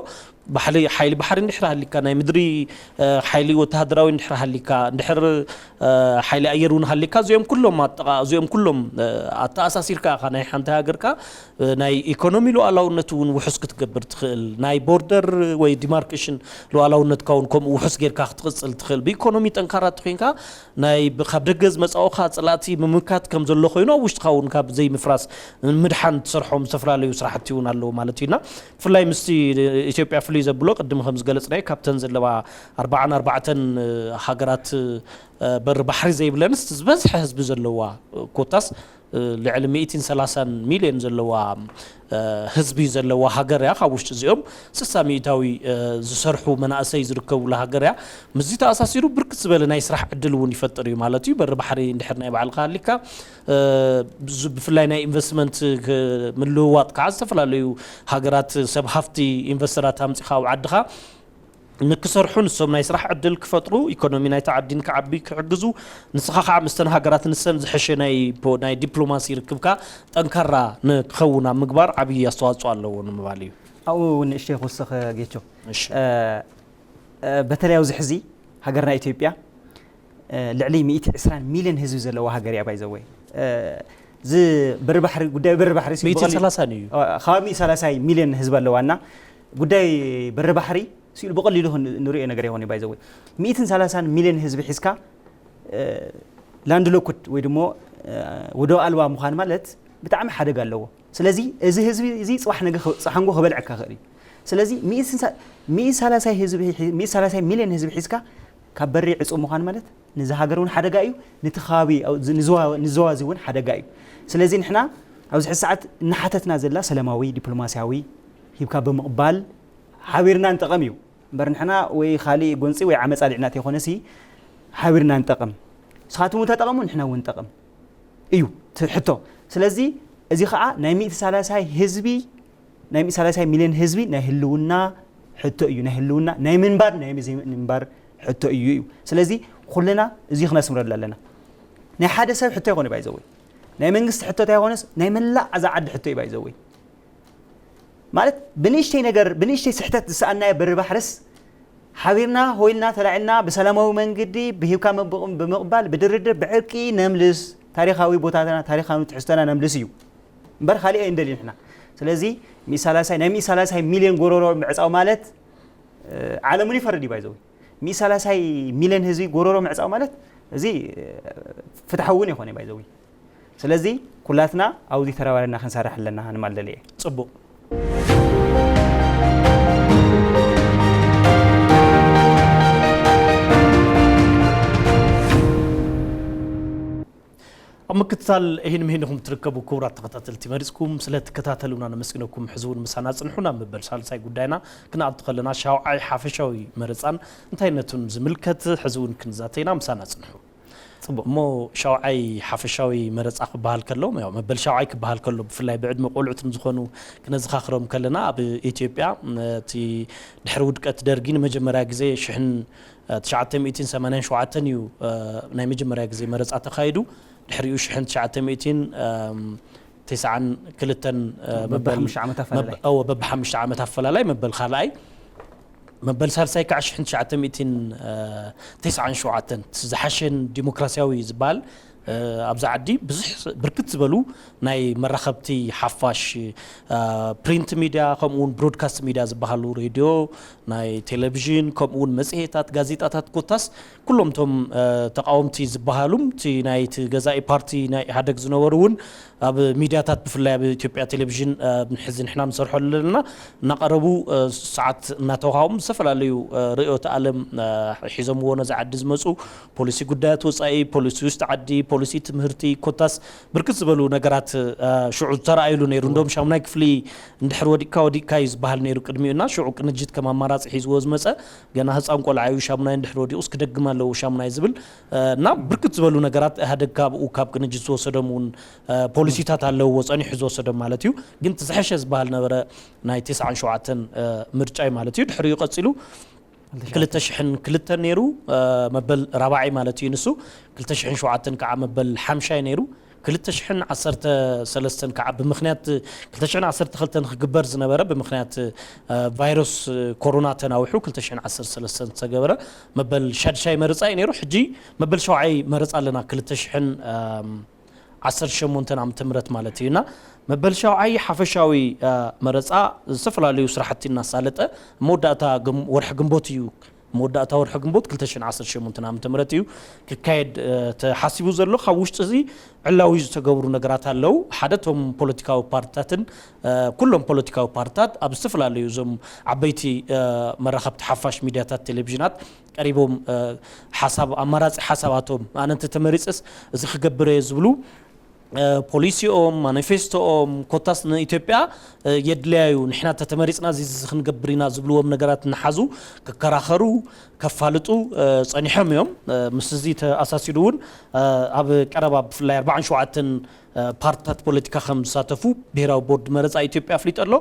ባሕሊ ሓይሊ ባሕሪ እንድሕር ሃሊካ ናይ ምድሪ ሓይሊ ወተሃደራዊ እንድሕር ሃሊካ እንድሕር ሓይሊ ኣየር እውን ሃሊካ እዚኦም ኩሎም ኣጠቃ እዚኦም ኩሎም ኣተኣሳሲርካ ኢኻ ናይ ሓንቲ ሃገርካ ናይ ኢኮኖሚ ሉዓላውነት እውን ውሑስ ክትገብር ትኽእል ናይ ቦርደር ወይ ዲማርኬሽን ሉዓላውነትካ እውን ከምኡ ውሑስ ጌርካ ክትቕፅል ትኽእል ብኢኮኖሚ ጠንካራ ተኮይንካ ናይ ካብ ደገ ዝመፃኡካ ፅላእቲ ምምካት ከም ዘሎ ኮይኑ ኣብ ውሽጥካ እውን ካብ ዘይምፍራስ ምድሓን ትሰርሖም ዝተፈላለዩ ስራሕቲ እውን ኣለዉ ማለት እዩና ብፍላይ ምስቲ ኢትዮጵያ ፍሉይ ዘብሎ ቅድሚ ከም ዝገለፅናዮ ካብተን ዘለዋ ኣርባዓን ኣርባዕተን ሃገራት በሪ ባሕሪ ዘይብለንስ ዝበዝሐ ህዝቢ ዘለዋ ኮታስ ልዕሊ ሚእትን ሰላሳን ሚልዮን ዘለዋ ህዝቢ ዘለዋ ሃገር እያ ካብ ውሽጢ እዚኦም ስሳ ሚእታዊ ዝሰርሑ መናእሰይ ዝርከቡላ ሃገር እያ ምስዚ ተኣሳሲሩ ብርክት ዝበለ ናይ ስራሕ ዕድል እውን ይፈጥር እዩ ማለት እዩ በሪ ባሕሪ እንድሕር ናይ ባዕልካ ሃሊካ ብፍላይ ናይ ኢንቨስትመንት ምልውዋጥ ከዓ ዝተፈላለዩ ሃገራት ሰብ ሃፍቲ ኢንቨስተራት ኣምፂኻ ኣብ ዓድኻ ንክሰርሑ ንሶም ናይ ስራሕ ዕድል ክፈጥሩ ኢኮኖሚ ናይቲ ዓዲ ንክዓቢ ክሕግዙ ንስኻ ከዓ ምስተን ሃገራት ንሰን ዝሐሸ ናይ ዲፕሎማሲ ርክብካ ጠንካራ ንክኸውን ኣብ ምግባር ዓብዪ ኣስተዋፅኦ ኣለዎ ንምባል እዩ። ኣብኡ እውን ንእሽተይ ክውስኽ ጌቾ። በተለይ ኣብዚ ሕዚ ሃገርና ኢትዮጵያ ልዕሊ ሚእቲ ዕስራን ሚልዮን ህዝቢ ዘለዋ ሃገር እያ ባይዘወይ እዚ በሪ ባሕሪ ጉዳይ በሪ ባሕሪ ሲ ብቐሊ- ሰላሳን እዩ። እ፣ ከባቢ ሚእቲ ሰላሳ ሚልዮን ህዝቢ ኣለዋ እና ጉዳይ በሪ ባሕሪ ሲሉ ብቐሊሉ ክን- ንሪኦ ነገር ይኾን ባይዘወይ ሚእትን ሰላሳን ሚልዮን ህዝቢ ሒዝካ እ፣ ላንድ ሎኩድ ወይ ድሞ እ፣ ወደብ ኣልባ ምዃን ማለት ብጣዕሚ ሓደጋ ኣለዎ። ስለዚ እዚ ህዝቢ እዚ ፅባሕ ነገ ኽ- ፀሓንጎ ክበልዐካ ይኽእል እዩ። ስለዚ ሚእትን ሰ- ሚእቲ ሰላሳ ህዝቢ ሒ- ሚእቲ ሰላሳ ሚልዮን ህዝቢ ሒዝካ ካብ በሪ ዕፁ ምዃን ማለት ንዚ ሃገር እውን ሓደጋ እዩ፣ ነቲ ከባቢ ንዘዋዚ እውን ሓደጋ እዩ። ስለዚ ንሕና ኣብዚ ሕዚ ሰዓት እናሓተትና ዘላ ሰላማዊ ዲፕሎማስያዊ ሂብካ ብምቕባል ሓቢርና ንጠቐም እዩ እምበር ንሕና ወይ ካሊእ ጎንፂ ወይ ዓመፃ ሊዕና ተይኮነሲ ሓቢርና ንጠቐም። ንስኻትኩም እውን ተጠቐሙ ንሕና እውን ንጠቐም እዩ እቲ ሕቶ። ስለዚ እዚ ከዓ ናይ ሚእቲ ሰላሳ ህዝቢ ናይ ሚእቲ ሰላሳ ሚልዮን ህዝቢ ናይ ህልውና ሕቶ እዩ። ናይ ህልውና፣ ናይ ምንባር፣ ናይ ዘይምንባር ሕቶ እዩ እዩ። ስለዚ ኩልና እዚ ክነስምረሉ ኣለና። ናይ ሓደ ሰብ ሕቶ ይኾነ ባይዘወይ፣ ናይ መንግስቲ ሕቶ እንታይ ይኾነስ፣ ናይ መላእ ኣዛ ዓዲ ሕቶ እዩ ባይዘወይ። ማለት ብንእሽተይ ነገር፣ ብንእሽተይ ስሕተት ዝሰኣናዮ በሪ ባሕርስ ሓቢርና ሆይልና ተላዒልና ብሰላማዊ መንገዲ ብሂብካ መብቕ-፣ ብምቕባል ብድርድር ብዕርቂ ነምልስ፣ ታሪኻዊ ቦታና፣ ታሪኻዊ ትሕዝቶና ነምልስ እዩ እምበር ካልእ ኣይንደልይ ንሕና። ስለዚ ሚእቲ ሰላሳ፣ ናይ ሚእቲ ሰላሳ ሚልዮን ጎሮሮ ምዕጻው ማለት፣ እ፣ ዓለምን ይፈርድ እዩ ባይዘዊ። ሚእቲ ሰላሳ ሚልዮን ህዝቢ ጎሮሮ ምዕጻው ማለት እዚ፣ እ፣ ፍትሓዊ እውን ይኾነ ባይዘዊ። ስለዚ ኩላትና ኣብዚ ተረባሪብና ክንሰርሕ ኣለና ንማል ደልየ። ጽቡቕ። ኣብ ምክትታል ይህን ምሂን ኢኹም ትርከቡ ክቡራት ተኸታተልቲ፣ መሪጽኩም ስለ ትከታተሉና ነመስግነኩም። ሕዚ እውን ምሳና ጽንሑ። ናብ መበል ሳልሳይ ጉዳይና ክንኣቱ ከለና ሻውዓይ ሓፈሻዊ መረጻን እንታይነቱን ዝምልከት ሕዚ እውን ክንዛተይና ምሳና ጽንሑ። ጽቡቕ። እሞ ሻውዓይ ሓፈሻዊ መረጻ ክበሃል ከሎ፣ ያው መበል ሻውዓይ ክበሃል ከሎ ብፍላይ ብዕድመ ቆልዑት ንዝኾኑ ክነዘኻኽሮም ከለና ኣብ ኢትዮጵያ እቲ ድሕሪ ውድቀት ደርጊ ንመጀመርያ ግዜ ሽሕን ትሽዓተ ሚእትን ሰማንያን ሸውዓተን እዩ፣ እ፣ ናይ መጀመርያ ግዜ መረጻ ተኻይዱ። ድሕሪኡ ሽሕን ትሽዓተ ሚእትን፣ እም፣ ተስዓን ክልተን፣ እ፣ መበል መበል ሓሙሽተ ዓመት ኣፈላላይ። መበ-፣ እወ፣ በብሓሙሽተ ዓመት ኣፈላላይ መበል ካልኣይ፣ መበል ሳልሳይ ከዓ ሽሕን ትሽዓተ ሚእትን፣ እ፣ ተስዓን ሸውዓተን፣ እቲ ዝሓሸን ዲሞክራሲያዊ ዝበሃል፣ እ፣ ኣብዚ ዓዲ ብዙሕ ብርክት ዝበሉ ናይ መራኸብቲ ሓፋሽ፣ እ፣ ፕሪንት ሚድያ፣ ከምኡ እውን ብሮድካስት ሚድያ ዝበሃሉ፣ ሬድዮ፣ ናይ ቴሌቪዥን፣ ከምኡ እውን መጽሔታት፣ ጋዜጣታት፣ ኮታስ ኩሎም እቶም፣ እ፣ ተቃወምቲ ዝበሃሉ፣ እቲ ናይቲ ገዛኢ ፓርቲ ናይ ኢህኣደግ ዝነበሩ እውን ኣብ ሚድያታት፣ ብፍላይ ኣብ ኢትዮጵያ ቴሌቪዥን፣ እ፣ ሕዚ ንሕና ንሰርሖ ዘለና እናቐረቡ፣ እ፣ ሰዓት እናተዋሃቦም ዝተፈላለዩ፣ እ፣ ርእዮተ ዓለም፣ እ፣ ሒዞምዎ ነዚ ዓዲ ዝመጹ፣ ፖሊሲ ጉዳያት ወጻኢ፣ ፖሊሲ ውሽጢ ዓዲ፣ ፖሊሲ ትምህርቲ፣ ኮታስ ብርክት ዝበሉ ነገራት፣ እ፣ ሽዑ ዝተረኣዩሉ ነይሩ። እንደውም ሻሙናይ ክፍሊ እንድሕር ወዲቕካ፣ ወዲቕካ እዩ ዝበሃል ነይሩ ቅድሚኡ። እና ሽዑ ቅንጅት ከም ኣማራጺ ሒዝዎ ዝመጸ፣ ገና ህጻን ቆልዓ እዩ፣ ሻሙናይ እንድሕር ወዲቑስ ክደግም ኣለዎ ሻሙናይ ዝብል፣ እ፣ እና ብርክት ዝበሉ ነገራት ኢህኣደግ ካብኡ ካብ ቅንጅት ዝወሰዶም እውን፣ እ፣ ፖሊሲታት ኣለውዎ ጸኒሑ ዝወሰዶም ማለት እዩ። ግን እቲ ዝሐሸ ዝበሃል ነበረ ናይ ተስዓን ሸውዓተን፣ እ፣ ምርጫ እዩ ማለት እዩ። ድሕሪኡ ቀጺሉ ክልተ ሽሕን ክልተን ነይሩ፣ እ፣ መበል ራብዓይ ማለት እዩ ንሱ። ክልተ ሽሕን ሸውዓተን ከዓ መበል ሓምሻይ ነይሩ። ክልተ ሽሕን ዓሰርተ ሰለስተን ከዓ ብምኽንያት፣ ክልተ ሽሕን ዓሰርተ ክልተን ክግበር ዝነበረ ብምኽንያት፣ እ፣ ቫይረስ ኮሮና ተናዊሑ ክልተ ሽሕን ዓሰርተ ሰለስተን ዝተገበረ መበል ሻድሻይ መረጻ እዩ ነይሩ። ሕጂ መበል ሻውዓይ መረጻ ኣለና፣ ክልተ ሽሕን ዓሰርተ ሸሞንተን ዓመተ ምህረት ማለት እዩ። እና መበል ሻውዓይ ሓፈሻዊ፣ እ፣ መረጻ ዝተፈላለዩ ስራሕቲ እናሳለጠ መወዳእታ ግም-፣ ወርሒ ግንቦት እዩ፣ መወዳእታ ወርሒ ግንቦት ክልተ ሽሕን ዓሰርተ ሸሞንተን ዓመተ ምህረት እዩ ክካየድ፣ እ፣ ተሓሲቡ ዘሎ። ካብ ውሽጢ እዚ ዕላዊ ዝተገብሩ ነገራት ኣለዉ። ሓደ እቶም ፖለቲካዊ ፓርትታትን፣ እ፣ ኩሎም ፖለቲካዊ ፓርትታት ኣብ ዝተፈላለዩ እዞም ዓበይቲ፣ እ፣ መራኸብቲ ሓፋሽ ሚድያታት፣ ቴሌቪዥናት ቀሪቦም፣ እ፣ ሓሳብ፣ ኣማራጺ ሓሳባቶም፣ ኣነ እንተተመሪጸስ እዚ ክገብር እየ ዝብሉ፣ እ፣ ፖሊሲኦም፣ ማኒፌስቶኦም፣ ኮታስ ንኢትዮጵያ፣ እ፣ የድልያ እዩ፣ ንሕና እንተተመሪጽና እዚ፣ እዚ ክንገብር ኢና ዝብልዎም ነገራት እናሓዙ ክከራኸሩ፣ ከፋልጡ፣ እ፣ ጸኒሖም እዮም። እ፣ ምስ እዚ ተኣሳሲሩ እውን፣ እ፣ ኣብ ቀረባ ብፍላይ ኣርባዓን ሸውዓተን፣ እ፣ ፓርትታት ፖለቲካ ከም ዝሳተፉ ብሄራዊ ቦርድ መረጻ ኢትዮጵያ ኣፍሊጡ ኣሎ።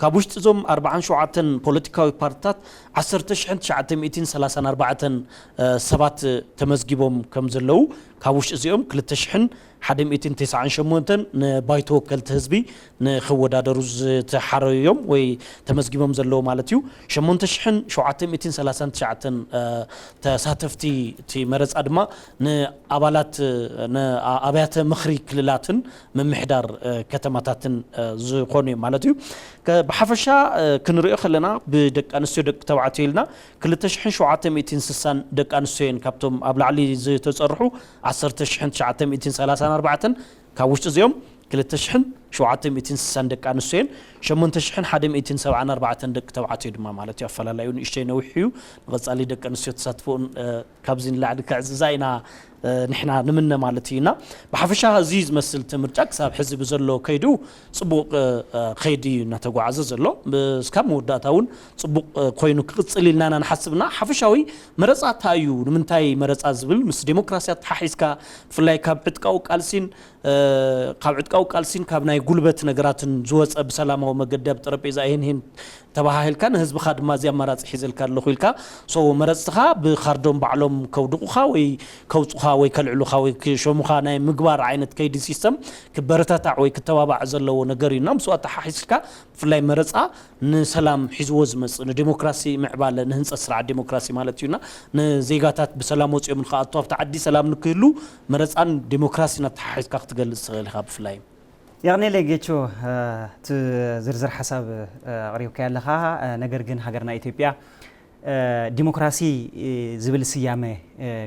ካብ ውሽጢ እዞም ኣርባዓን ሸውዓተን ፖለቲካዊ ፓርትታት ዓሰርተ ሽሕን ትሽዓተ ሚእትን ሰላሳን ኣርባዕተን፣ እ፣ ሰባት ተመዝጊቦም ከም ዘለዉ፣ ካብ ውሽጢ እዚኦም ክልተ ሽሕን ሓደ ሚእትን ተስዓን ሸሞንተን ንባይቶ ወከልቲ ህዝቢ ንኽወዳደሩ ዝተሓረዮም ወይ ተመዝጊቦም ዘለዉ ማለት እዩ። ሸሞንተ ሽሕን ሸውዓተ ሚእትን ሰላሳን ትሽዓተን፣ እ፣ ተሳተፍቲ እቲ መረጻ ድማ ንኣባላት፣ እ፣ ንኣብያተ ምኽሪ ክልላትን ምምሕዳር፣ እ፣ ከተማታትን፣ እ፣ ዝኾኑ እዮም ማለት እዩ። ከ-፣ ብሓፈሻ፣ እ፣ ክንሪኦ ከለና ብደቂ ኣንስትዮ ደቂ ተባዕትዮ ኢልና ክልተ ሽሕን ሸውዓተ ሚእትን ስሳን ደቂ ኣንስትዮ እየን ካብቶም ኣብ ላዕሊ ዝተጸርሑ ዓሰርተ ሽሕን ትሽዓተ ሚእትን ሰላሳን ኣርባዕተን፣ ካብ ውሽጢ እዚኦም ክልተ ሽሕን ሸውዓተ ሚእትን ስሳን ደቂ ኣንስትዮ እየን፣ ሸሞንተ ሽሕን ሓደ ሚእትን ሰብዓን ኣርባዕተን ደቂ ተባዕትዮ ድማ ማለት እዩ። ኣፈላላዩ ንእሽተይ ነዊሕ እዩ። ንቐጻሊ ደቂ ኣንስትዮ ተሳትፎኡን፣ እ፣ ካብዚ ንላዕሊ ክዕዝዛ ኢና፣ እ፣ ንሕና ንምነ ማለት እዩ። እና ብሓፈሻ እዚ ዝመስል እቲ ምርጫ ክሳብ ሕዚ ብዘሎ ከይዱ ጽቡቕ፣ እ፣ እ፣ ከይዲ እዩ እናተጓዓዘ ዘሎ። ብ-፣ እስካብ መወዳእታ እውን ጽቡቕ፣ እ፣ ኮይኑ ክቕጽል ኢልና ኢና ንሓስብና። ሓፈሻዊ መረጻ እንታይ እዩ? ንምንታይ መረጻ ዝብል ምስ ዴሞክራሲ ኣተሓሒዝካ፣ ብፍላይ ካብ ዕጥቃዊ ቃልሲን፣ እ፣ ካብ ዕጥቃዊ ቃልሲን ካብ ናይ ናይ ጉልበት ነገራትን ዝወፀ ብሰላማዊ መገዲ ኣብ ጠረጴዛ ይህን ይህን ተባሃሂልካ፣ ንህዝብኻ ድማ እዚ ኣማራፂ ሒዘልካ ኣለኹ ኢልካ፣ so መረፅትኻ ብካርዶም ባዕሎም ከውድቑኻ ወይ ከውፁኻ ወይ ከልዕሉኻ ወይ ክሸሙኻ ናይ ምግባር ዓይነት ከይዲ ሲስተም ክበረታታዕ ወይ ክተባባዕ ዘለዎ ነገር እዩ። እና ምስኡ ኣተሓሒዝካ ብፍላይ መረፃ ንሰላም ሒዝዎ ዝመፅእ ንዴሞክራሲ ምዕባለ ንህንፀት ስርዓት ዴሞክራሲ ማለት እዩና ንዜጋታት ብሰላም ወፂኦም ንክኣቱ ኣብቲ ዓዲ ሰላም ንክህሉ መረፃን ዴሞክራሲን ኣተሓሒዝካ ክትገልፅ ትኽእል ኢኻ ብፍላይ። የቕኔለይ ጌቾ፣ እቲ ዝርዝር ሓሳብ ኣቕሪብካዮ ኣለኻ። ነገር ግን ሃገርና ኢትዮጵያ ዲሞክራሲ ዝብል ስያመ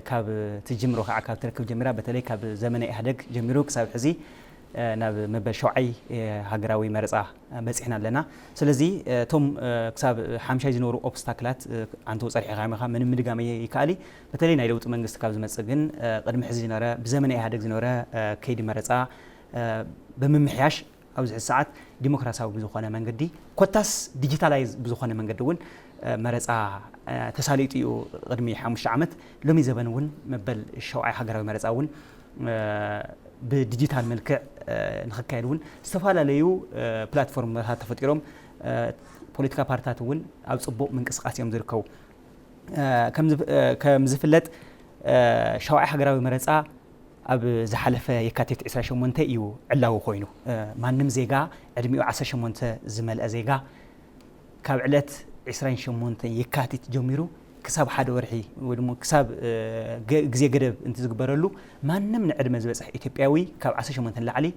ካብ ትጅምሮ ከዓ ካብ ትረክብ ጀሚራ፣ በተለይ ካብ ዘመነ ኢህደግ ጀሚሩ ክሳብ ሕዚ ናብ መበል ሸውዓይ ሃገራዊ መረፃ በፂሕና ኣለና። ስለዚ እቶም ክሳብ ሓምሻይ ዝነበሩ ኦብስታክላት ኣንተው ፀሪሕኻ ኢኻ ምንም ምድጋም ይከኣል። በተለይ ናይ ለውጢ መንግስቲ ካብ ዝመፅእ ግን ቅድሚ ሕዚ ዝነበረ ብዘመነ ኢህደግ ዝነበረ ከይዲ መረፃ ብምምሕያሽ ኣብዚ ሕዚ ሰዓት ዲሞክራሲያዊ ብዝኾነ መንገዲ ኮታስ ዲጂታላይዝ ብዝኾነ መንገዲ እውን መረፃ ተሳሊጡ እዩ። ቅድሚ ሓሙሽተ ዓመት ሎሚ ዘበን እውን መበል ሸውዓይ ሃገራዊ መረፃ እውን ብዲጂታል መልክዕ ንክካየድ እውን ዝተፈላለዩ ፕላትፎርምታት ተፈጢሮም ፖለቲካ ፓርቲታት እውን ኣብ ፅቡቕ ምንቅስቃስ እዮም ዝርከቡ። ከም ዝፍለጥ ሸውዓይ ሃገራዊ መረፃ ኣብ ዝሓለፈ የካቲት ዕስራን ሸሞንተን እዩ ዕላዊ ኮይኑ። ማንም ዜጋ ዕድሚኡ ዓሰርተ ሸሞንተ ዝመልአ ዜጋ ካብ ዕለት ዕስራን ሸሞንተን የካቲት ጀሚሩ ክሳብ ሓደ ወርሒ ወይ ድማ ክሳብ ግዜ ገደብ እንትዝግበረሉ ማንም ንዕድመ ዝበፅሕ ኢትዮጵያዊ ካብ ዓሰርተ ሸሞንተ ንላዕሊ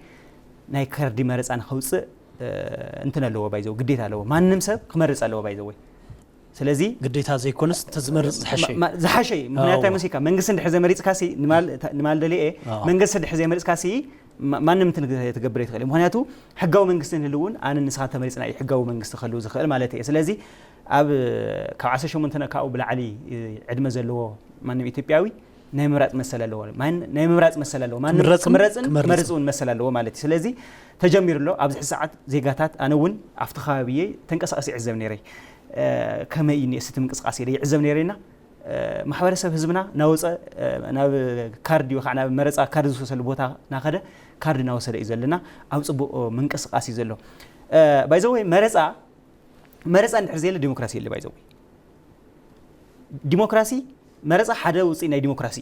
ናይ ካርዲ መረፃ ንኸውፅእ እንትን ኣለዎ ባይዘው ግዴታ ኣለዎ። ማንም ሰብ ክመርፅ ኣለዎ ባይዘወይ። ስለዚ ግዴታ ዘይኮነስ እንተዝመርፅ ዝሓሸ እዩ። ዝሓሸ እዩ። ምክንያቱ እንታይ መሲካ መንግስቲ እንድሕር ዘይመሪፅካሲ ንማል ደሊኤ መንግስቲ እንድሕር ዘይመሪፅካሲ ማንም እንትን ትገብር ይትኽእል። ምክንያቱ ሕጋዊ መንግስቲ ንህልውን ኣነ ንስኻ ተመሪፅና እዩ ሕጋዊ መንግስቲ ክህልው ዝኽእል ማለት እየ። ስለዚ ኣብ ካብ ዓሰርተ ሸሞንተ ካብኡ ብላዕሊ ዕድመ ዘለዎ ማንም ኢትዮጵያዊ ናይ ምምራፅ መሰል ኣለዎ። ናይ ምምራፅ መሰል ኣለዎ። ማንም ክምረፅን ክመርፅን ክመርፅን ክመርፅ እውን መሰል ኣለዎ ማለት እዩ። ስለዚ ተጀሚሩ ኣሎ። ኣብዚ ሕዚ ሰዓት ዜጋታት ኣነ እውን ኣብቲ ከባቢ እየ ተንቀሳቐሲ ይዕዘብ ነይረ። ከመይ እዩ እቲ ምንቅስቃስ ኢለ ይዕዘብ ነይረ ኢና። ማሕበረሰብ ህዝብና ናወፀ ናብ ካርድ ወይ ከዓ ናብ መረፃ ካርድ ዝወሰደሉ ቦታ ናኸደ ካርድ ናወሰደ እዩ ዘለና። ኣብ ፅቡቕ ምንቅስቃስ እዩ ዘሎ። ባይዘወይ መረፃ መረፃ እንድሕር ዘየለ ዲሞክራሲ የለ ባይዘወይ። ዲሞክራሲ መረፃ ሓደ ውፅኢ ናይ ዲሞክራሲ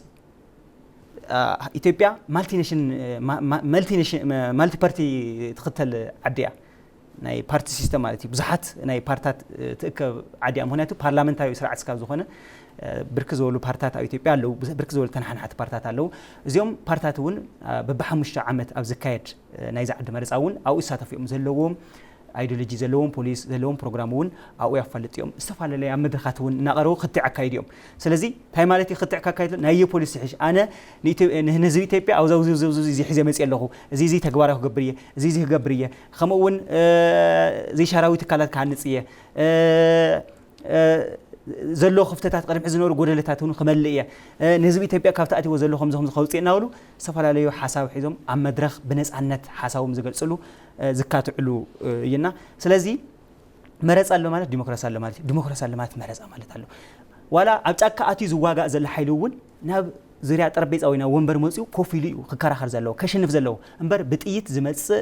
ኢትዮጵያ ማልቲፓርቲ ትኽተል ዓዲ እያ። ናይ ፓርቲ ሲስተም ማለት እዩ። ብዙሓት ናይ ፓርታት ትእከብ ዓዲ እያ። ምክንያቱ ፓርላመንታዊ ስርዓት ስካብ ዝኾነ ብርክ ዝበሉ ፓርታት ኣብ ኢትዮጵያ ኣለዉ። ብርክ ዝበሉ ተናሓናሕቲ ፓርታት ኣለዉ። እዚኦም ፓርታት እውን በብሓሙሽተ ዓመት ኣብ ዝካየድ ናይዚ ዓዲ መረፃ እውን ኣብኡ ይሳተፉ እዮም። ዘለዎም ኣይዲዮሎጂ ዘለዎም ፖሊስ ዘለዎም ፕሮግራም እውን ኣብኡ ያፋልጥ እዮም። ዝተፈላለዩ ኣብ መድረኻት እውን እናቐረቡ ክትዕ ኣካይድ እዮም። ስለዚ እንታይ ማለት እዩ ክትዕ ካካይድ ናየ ፖሊስ ይሕሽ ኣነ ንህዝቢ ኢትዮጵያ ኣብዛውዚ እዚ ሒዘ መፅእ ኣለኹ እዚ እዚ ተግባራዊ ክገብር እየ እዚ እዚ ክገብር እየ ከምኡ እውን ዘይሻራዊ ትካላት ክሃንፅ እየ ዘሎ ክፍተታት ቅድሚ ዝነበሩ ጎደለታት እውን ክመልእ እየ ንህዝቢ ኢትዮጵያ ካብቲ ኣትዎ ዘሎ ከምዚ ከምዚ ከውፅእ እናበሉ ዝተፈላለዩ ሓሳብ ሒዞም ኣብ መድረኽ ብነፃነት ሓሳቦም ዝገልፅሉ ዝካትዕሉ እይና። ስለዚ መረፃ ኣሎ ማለት ዲሞክራሲ ኣሎ ማለት እዩ። ዲሞክራሲ ኣሎ ማለት መረፃ ማለት ኣሎ። ዋላ ኣብ ጫካ ኣትዩ ዝዋጋእ ዘሎ ሓይሊ እውን ናብ ዙርያ ጠረጴዛ ወይ ናብ ወንበር መፅኡ ኮፍ ኢሉ እዩ ክከራኸር ዘለዎ ከሽንፍ ዘለዎ እምበር ብጥይት ዝመፅእ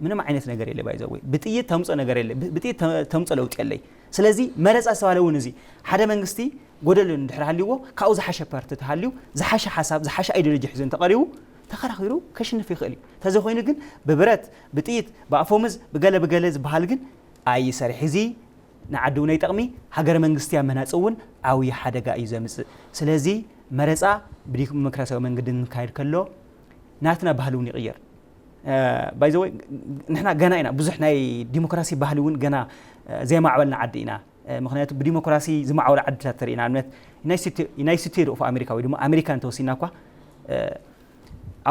ምንም ዓይነት ነገር የለ ባይዘወይ ብጥይት ተምፆ ነገር የለ ብጥይት ተምፆ ለውጢ የለይ። ስለዚ መረፃ ዝተባለ እውን እዚ ሓደ መንግስቲ ጎደሎ እንድሕር ሃልይዎ ካብኡ ዝሓሸ ፓርቲ ተሃልዩ ዝሓሸ ሓሳብ ዝሓሸ ኣይዲዮሎጂ ሒዙ እንተቐሪቡ ተኸራኺሩ ከሽንፍ ይኽእል እዩ። ተዘኮይኑ ግን ብብረት ብጥይት ብኣፎምዝ ብገለ ብገለ ዝበሃል ግን ኣይሰርሕ እዚ ንዓዲ እውን ኣይጠቕሚ ሃገረ መንግስቲ ኣብ ምህናፅ እውን ዓብዪ ሓደጋ እዩ ዘምፅእ። ስለዚ መረፃ ብዲሞክራሲያዊ መንገዲ ንካየድ ከሎ ናትና ባህሊ እውን ይቕየር። ባይዘወይ ንሕና ገና ኢና ብዙሕ ናይ ዲሞክራሲ ባህሊ እውን ገና ዘይማዕበልና ዓዲ ኢና። ምክንያቱ ብዲሞክራሲ ዝማዕበሉ ዓድታት ተርኢ ንኣብነት ዩናይትድ ስቴትስ ኦፍ ኣሜሪካ ወይ ድማ ኣሜሪካ እንተወሲና እኳ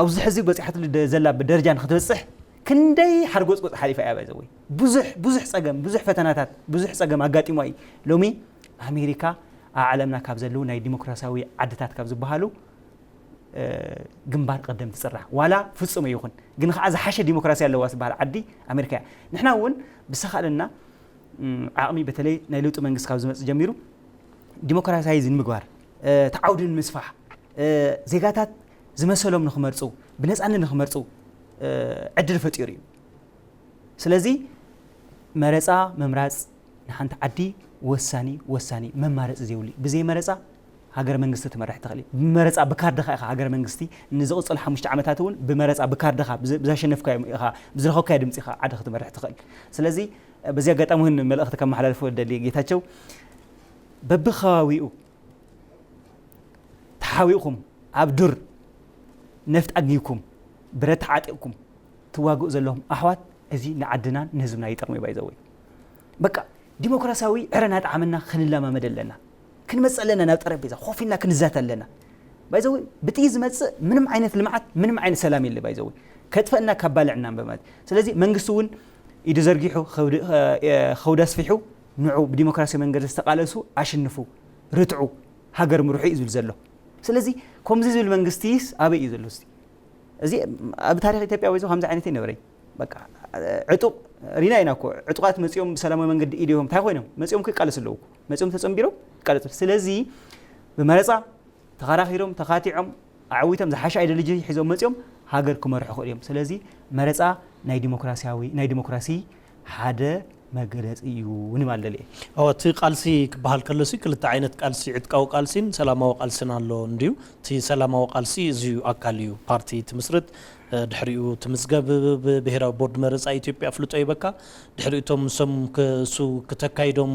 ኣብዚ ሕዚ በፂሓትሉ ዘላ ደረጃ ንክትበፅሕ ክንደይ ሓርጎፅጎፅ ሓሊፋ እያ ባይዘወይ ብዙሕ ብዙሕ ፀገም ብዙሕ ፈተናታት ብዙሕ ፀገም ኣጋጢሞ እዩ። ሎሚ ኣሜሪካ ኣብ ዓለምና ካብ ዘለዉ ናይ ዲሞክራሲያዊ ዓድታት ካብ ዝበሃሉ ግንባር ቀደም ትፅራሕ ዋላ ፍፁም ይኹን ግን ከዓ ዝሓሸ ዲሞክራሲ ኣለዋ ዝበሃል ዓዲ ኣሜሪካ እያ። ንሕና እውን ብሰኻልና ዓቕሚ በተለይ ናይ ለውጢ መንግስቲ ካብ ዝመፅእ ጀሚሩ ዲሞክራሲያዊ ንምግባር ተዓውዲ ንምስፋሕ ዜጋታት ዝመሰሎም ንክመርፁ ብነፃነት ንክመርፁ ዕድል ፈጢሩ እዩ። ስለዚ መረፃ ምምራፅ ንሓንቲ ዓዲ ወሳኒ ወሳኒ መማረፂ ዘይብሉ እዩ። ብዘይ መረፃ ሃገረ መንግስቲ ትመርሕ ትኽእል እዩ። ብመረፃ ብካርድኻ ኢኻ ሃገረ መንግስቲ ንዝቕፅሉ ሓሙሽተ ዓመታት እውን ብመረፃ ብካርድኻ ብዘ- ብዛሸነፍካዮም ኢኻ ብዝረኸብካዮ ድምፂ ኢኻ ዓዲ ክትመርሕ ትኽእል። ስለዚ በዚ ኣጋጣሚ እውን መልእኽቲ ከመሓላልፎ ደሊ ጌታቸው በብከባቢኡ ተሓዊእኩም ኣብ ዱር ነፍጥ ኣጊብኩም ብረት ተዓጢቕኩም ትዋግኡ ዘለኹም ኣሕዋት እዚ ንዓድናን ንህዝብና ይጠቕሚ ባይዘወይ በቃ ዲሞክራሲያዊ ዕረ ናጣዓመና ክንለማመድ ኣለና ክንመፅእ ኣለና ናብ ጠረጴዛ ኮፍ ኢልና ክንዛተ ኣለና ባይዘወይ ብጥይ ዝመፅእ ምንም ዓይነት ልምዓት ምንም ዓይነት ሰላም የለ ባይዘወይ ከጥፈእና ካብ ባልዕና በማለት ስለዚ መንግስቲ እውን ኢዱ ዘርጊሑ ከውዲ ኣስፊሑ ንዑ ብዲሞክራሲያዊ መንገዲ ዝተቃለሱ ኣሽንፉ ርትዑ ሃገር ምርሑ እዩ ዝብል ዘሎ ስለዚ ከምዚ ዝብል መንግስቲስ ኣበይ እዩ ዘሎ እዚ ኣብ ታሪክ ኢትዮጵያ ወይዞ ከምዚ ዓይነት ይነበረ በቃ ዕጡቅ ሪና ኢና እኮ ዕጡቃት መፂኦም ብሰላማዊ መንገዲ ኢድዮም እንታይ ኮይኖም መፂኦም ክቃለስ ኣለዉ መፂኦም ተፀንቢሮም ይቃለሱ ስለዚ ብመረፃ ተኸራኺሮም ተኻቲዖም ኣዕዊቶም ዝሓሸ ኣይደሎጂ ሒዞም መፂኦም ሃገር ክመርሑ ክእሉ እዮም ስለዚ መረፃ ናይ ዲሞክራሲያዊ ናይ ዲሞክራሲ ሓደ መገለፂ እዩ ንምባል ደልየ። እቲ ቃልሲ ክበሃል ከሎሲ ክልተ ዓይነት ቃልሲ ዕጥቃዊ ቃልሲን ሰላማዊ ቃልሲን ኣሎ እንድዩ። እቲ ሰላማዊ ቃልሲ እዚዩ ኣካል እዩ። ፓርቲ ትምስርት፣ ድሕሪኡ ትምዝገብ፣ ብብሄራዊ ቦርድ መረፃ ኢትዮጵያ ኣፍልጦ ይበካ። ድሕሪኡ እቶም ንሶም እሱ ክተካይዶም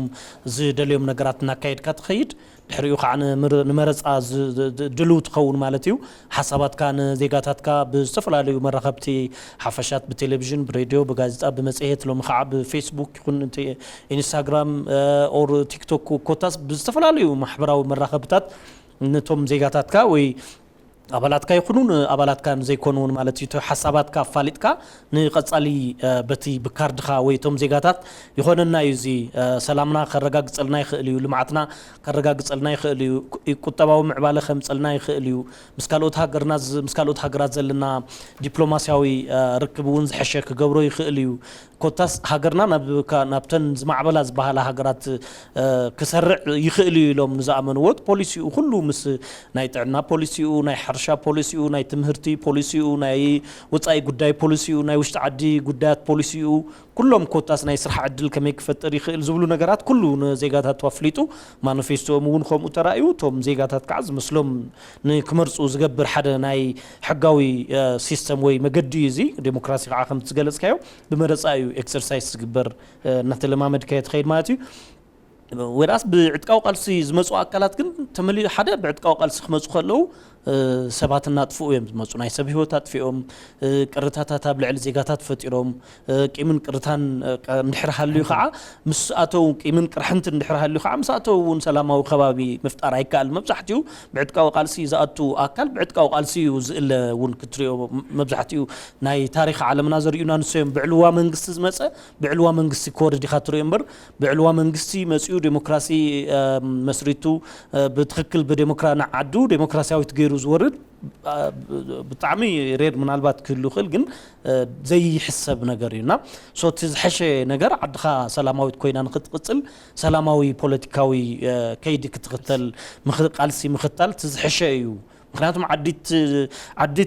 ዝደልዮም ነገራት እናካየድካ ትኸይድ። ድሕሪኡ ከዓ ንምር- ንመረፃ ዝ- ዝ- ድልው ትኸውን ማለት እዩ። ሓሳባትካ ንዜጋታትካ ብዝተፈላለዩ መራኸብቲ ሓፈሻት ብቴሌቪዥን፣ ብሬድዮ፣ ብጋዜጣ፣ ብመፅሄት፣ ሎሚ ከዓ ብፌስቡክ ይኹን እቲ ኢንስታግራም ኦር ቲክቶክ ኮታስ ብዝተፈላለዩ ማሕበራዊ መራኸብታት ነቶም ዜጋታትካ ወይ ኣባላትካ ይኹኑ ንኣባላትካ ንዘይኮኑ እውን ማለት እዩ እቲ ሓሳባትካ ኣፋሊጥካ ንቐፃሊ በቲ ብካርድኻ ወይ እቶም ዜጋታት ይኾነና እዩ እዚ ሰላምና ከረጋግፀልና ይኽእል እዩ ልምዓትና ከረጋግፀልና ይኽእል እዩ ቁጠባዊ ምዕባለ ከምፀልና ይኽእል እዩ ምስ ካልኦት ሃገርና ምስ ካልኦት ሃገራት ዘለና ዲፕሎማሲያዊ ርክብ እውን ዝሐሸ ክገብሮ ይኽእል እዩ ኮታስ ሃገርና ናብተን ዝማዕበላ ዝበሃላ ሃገራት ክሰርዕ ይኽእል እዩ ኢሎም ንዝኣመንዎ እቲ ፖሊሲኡ ኩሉ ምስ ናይ ጥዕና ፖሊሲኡ፣ ናይ ሕርሻ ፖሊሲኡ፣ ናይ ትምህርቲ ፖሊሲኡ፣ ናይ ወፃኢ ጉዳይ ፖሊሲኡ፣ ናይ ውሽጢ ዓዲ ጉዳያት ፖሊሲኡ ኩሎም ኮታስ ናይ ስራሕ ዕድል ከመይ ክፈጥር ይኽእል ዝብሉ ነገራት ኩሉ ንዜጋታቱ ኣፍሊጡ ማኒፌስቶኦም እውን ከምኡ ተራእዩ እቶም ዜጋታት ከዓ ዝመስሎም ንክመርፁ ዝገብር ሓደ ናይ ሕጋዊ ሲስተም ወይ መገዲ እዩ እዚ ዴሞክራሲ ከዓ ከምቲ ዝገለፅካዮ ብመረፃ እዩ ኤክሰርሳይስ ዝግበር እናተለማመድካዮ ትኸይድ ማለት እዩ ወይስ ብዕጥቃዊ ቃልሲ ዝመፁ ኣካላት ግን ተመሊ ሓደ ብዕጥቃዊ ቃልሲ ክመፁ ከለዉ ሰባት እናጥፍኡ እዮም ዝመፁ ናይ ሰብ ህይወት ኣጥፊኦም ቅርታታት ኣብ ልዕሊ ዜጋታት ፈጢሮም ቂምን ቅርታን እንድሕር ሃልዩ ከዓ ምስ ኣተው ቂምን ቅርሕንት እንድሕር ሃልዩ ከዓ ምስ ኣተው እውን ሰላማዊ ከባቢ ምፍጣር ኣይከኣል መብዛሕትኡ ብዕጥቃዊ ቃልሲ ዝኣቱ ኣካል ብዕጥቃዊ ቃልሲ እዩ ዝእለ እውን ክትሪኦ መብዛሕትኡ ናይ ታሪክ ዓለምና ዘርእዩና ንሶ እዮም ብዕልዋ መንግስቲ ዝመፀ ብዕልዋ መንግስቲ ክወርድ ኢኻ ትሪኦ እምበር ብዕልዋ መንግስቲ መፂኡ ዴሞክራሲ መስሪቱ ብትክክል ብዴሞክራ ንዓዱ ዴሞክራሲያዊት ገይሩ ዝወርድ ብጣዕሚ ሬር ምናልባት ክህሉ ይኽእል ግን ዘይሕሰብ ነገር እዩ እና so እቲ ዝሐሸ ነገር ዓድኻ ሰላማዊት ኮይና ንክትቅፅል ሰላማዊ ፖለቲካዊ ከይዲ ክትኽተል ቃልሲ ምኽታል እቲ ዝሐሸ እዩ ምክንያቱም ዓዲ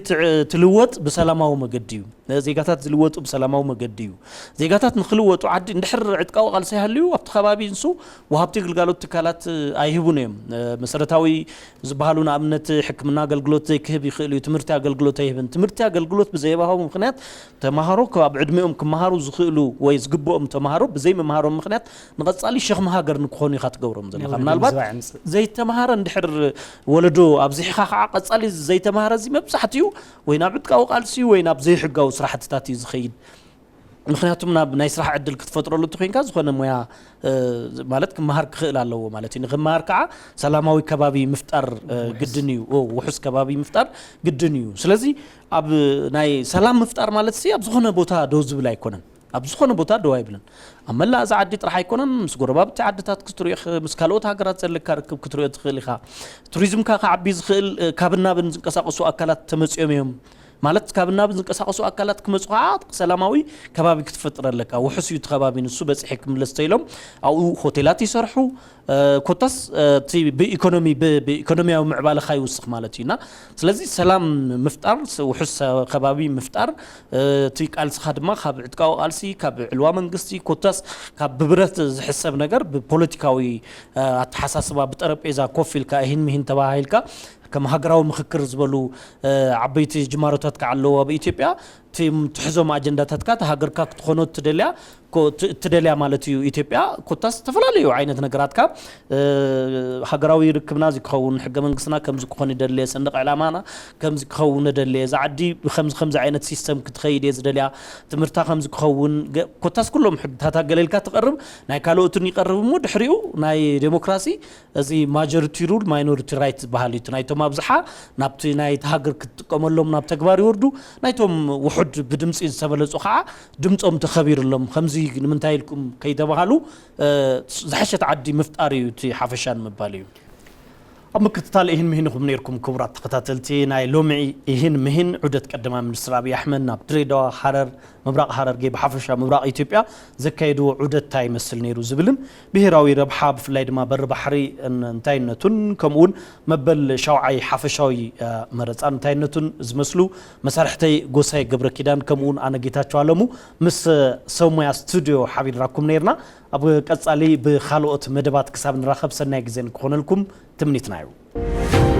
ትልወጥ ብሰላማዊ መገዲ እዩ ዜጋታት ዝልወጡ ብሰላማዊ መገዲ እዩ ዜጋታት ንክልወጡ ዓዲ እንድሕር ዕጥቃዊ ቃልሲ ይሃልዩ ኣብቲ ከባቢ ንሱ ወሃብቲ ግልጋሎት ትካላት ኣይህቡን እዮም መሰረታዊ ዝበሃሉ ንኣብነት ሕክምና ኣገልግሎት ዘይክህብ ይኽእል እዩ ትምህርቲ ኣገልግሎት ኣይህብን ትምህርቲ ኣገልግሎት ብዘይባሃቡ ምክንያት ተማሃሮ ኣብ ዕድሚኦም ክመሃሩ ዝኽእሉ ወይ ዝግብኦም ተማሃሮ ብዘይምምሃሮም ምክንያት ንቐፃሊ ሸኽሚ ሃገር ንክኾኑ ኢኻ ትገብሮም ዘለኻ ምናልባት ዘይተምሃረ እንድሕር ወለዶ ኣብዚሕኻ ከዓ ቀፃሊ ዘይተምሃረ እዚ መብዛሕትኡ ወይ ናብ ዕጥቃዊ ቃልሲ ወይ ናብ ዘይሕጋዊ ስራሕትታት እዩ ዝኸይድ ምክንያቱም ናብ ናይ ስራሕ ዕድል ክትፈጥረሉ እንተኮይንካ ዝኾነ ሞያ ማለት ክመሃር ክኽእል ኣለዎ ማለት እዩ ንክመሃር ከዓ ሰላማዊ ከባቢ ምፍጣር ግድን እዩ ውሑስ ከባቢ ምፍጣር ግድን እዩ ስለዚ ኣብ ናይ ሰላም ምፍጣር ማለት ሲ ኣብ ዝኾነ ቦታ ደው ዝብል ኣይኮነን ኣብ ዝኾነ ቦታ ደው ኣይብልን ኣብ መላእ እዛ ዓዲ ጥራሕ ኣይኮነን ምስ ጎረባብቲ ዓድታት ክትሪኦ ምስ ካልኦት ሃገራት ዘለካ ርክብ ክትሪኦ ትኽእል ኢኻ ቱሪዝምካ ከዓቢ ዝኽእል ካብ ናብን ዝንቀሳቀሱ ኣካላት ተመፂኦም እዮም ማለት ካብ ናብ ዝንቀሳቐሱ ኣካላት ክመፁ ከዓ ሰላማዊ ከባቢ ክትፈጥር ኣለካ። ውሑስ እዩ እቲ ከባቢ፣ ንሱ በፂሐ ክምለስ ተኢሎም ኣብኡ ሆቴላት ይሰርሑ። ኮታስ እቲ ብኢኮኖሚ ብኢኮኖሚያዊ ምዕባለኻ ይውስኽ ማለት እዩና። ስለዚ ሰላም ምፍጣር፣ ውሑስ ከባቢ ምፍጣር፣ እቲ ቃልስኻ ድማ ካብ ዕጥቃዊ ቃልሲ፣ ካብ ዕልዋ መንግስቲ፣ ኮታስ ካብ ብብረት ዝሕሰብ ነገር ብፖለቲካዊ ኣተሓሳስባ ብጠረጴዛ ኮፍ ኢልካ እሂን ምሂን ተባሃሂልካ ከም ሃገራዊ ምክክር ዝበሉ ዓበይቲ ጅማሮታት ከዓ ኣለዎ ኣብ ኢትዮጵያ። ትሕዞም ኣጀንዳታትካ፣ ሃገርካ ክትኾኖ ትደልያ እትደልያ ማለት እዩ ኢትዮጵያ። ኮታ ዝተፈላለዩ ዓይነት ነገራትካ ሃገራዊ ርክብና እዚ ክኸውን፣ ሕገ መንግስትና ከምዚ ክኾን ይደልየ፣ ሰንደቕ ዕላማና ከምዚ ክኸውን እደልየ፣ እዛ ዓዲ ብከምዚ ከምዚ ዓይነት ሲስተም ክትኸይድ እየ ዝደልያ፣ ትምህርታ ከምዚ ክኸውን፣ ኮታስ ኩሎም ሕግታት ኣገለልካ ትቐርብ። ናይ ካልኦትን ይቐርብ እሞ ድሕሪኡ ናይ ዴሞክራሲ እዚ ማጆሪቲ ሩል ማይኖሪቲ ራይት ዝበሃል እዩ። ናይቶም ኣብዝሓ ናብቲ ናይቲ ሃገር ክትጥቀመሎም ናብ ተግባር ይወርዱ። ናይቶም ውሑድ ብድምፂ ዝተበለፁ ከዓ ድምፆም ተኸቢርሎም፣ ከምዚ ንምንታይ ኢልኩም ከይተባሃሉ ዝሓሸት ዓዲ ምፍጣር እዩ እቲ ሓፈሻ ንምባል እዩ። ኣብ ምክትታል ኢህን ምሂን ኢኹም ነይርኩም። ክቡራት ተኸታተልቲ፣ ናይ ሎሚ ኢህን ምሂን ዑደት ቀዳማይ ሚኒስትር ኣብይ ኣሕመድ ናብ ድሬዳዋ፣ ሃረር፣ ምብራቕ ሃረርጌ፣ ብሓፈሻ ምብራቕ ኢትዮጵያ ዘካየድዎ ዑደት እንታይ ይመስል ነይሩ ዝብልን ብሄራዊ ረብሓ ብፍላይ ድማ በሪ ባሕሪ እንታይነቱን ከምኡውን መበል ሻውዓይ ሓፈሻዊ መረፃ እንታይነቱን ዝመስሉ መሳርሕተይ ጎሳይ ገብረ ኪዳን ከምኡውን ኣነ ጌታቸው ኣለሙ ምስ ሰብ ሞያ ስቱዲዮ ሓቢርናኩም ነይርና። ኣብ ቀፃሊ ብካልኦት መደባት ክሳብ ንራኸብ ሰናይ ግዜ ንክኾነልኩም ትምኒትና እዩ።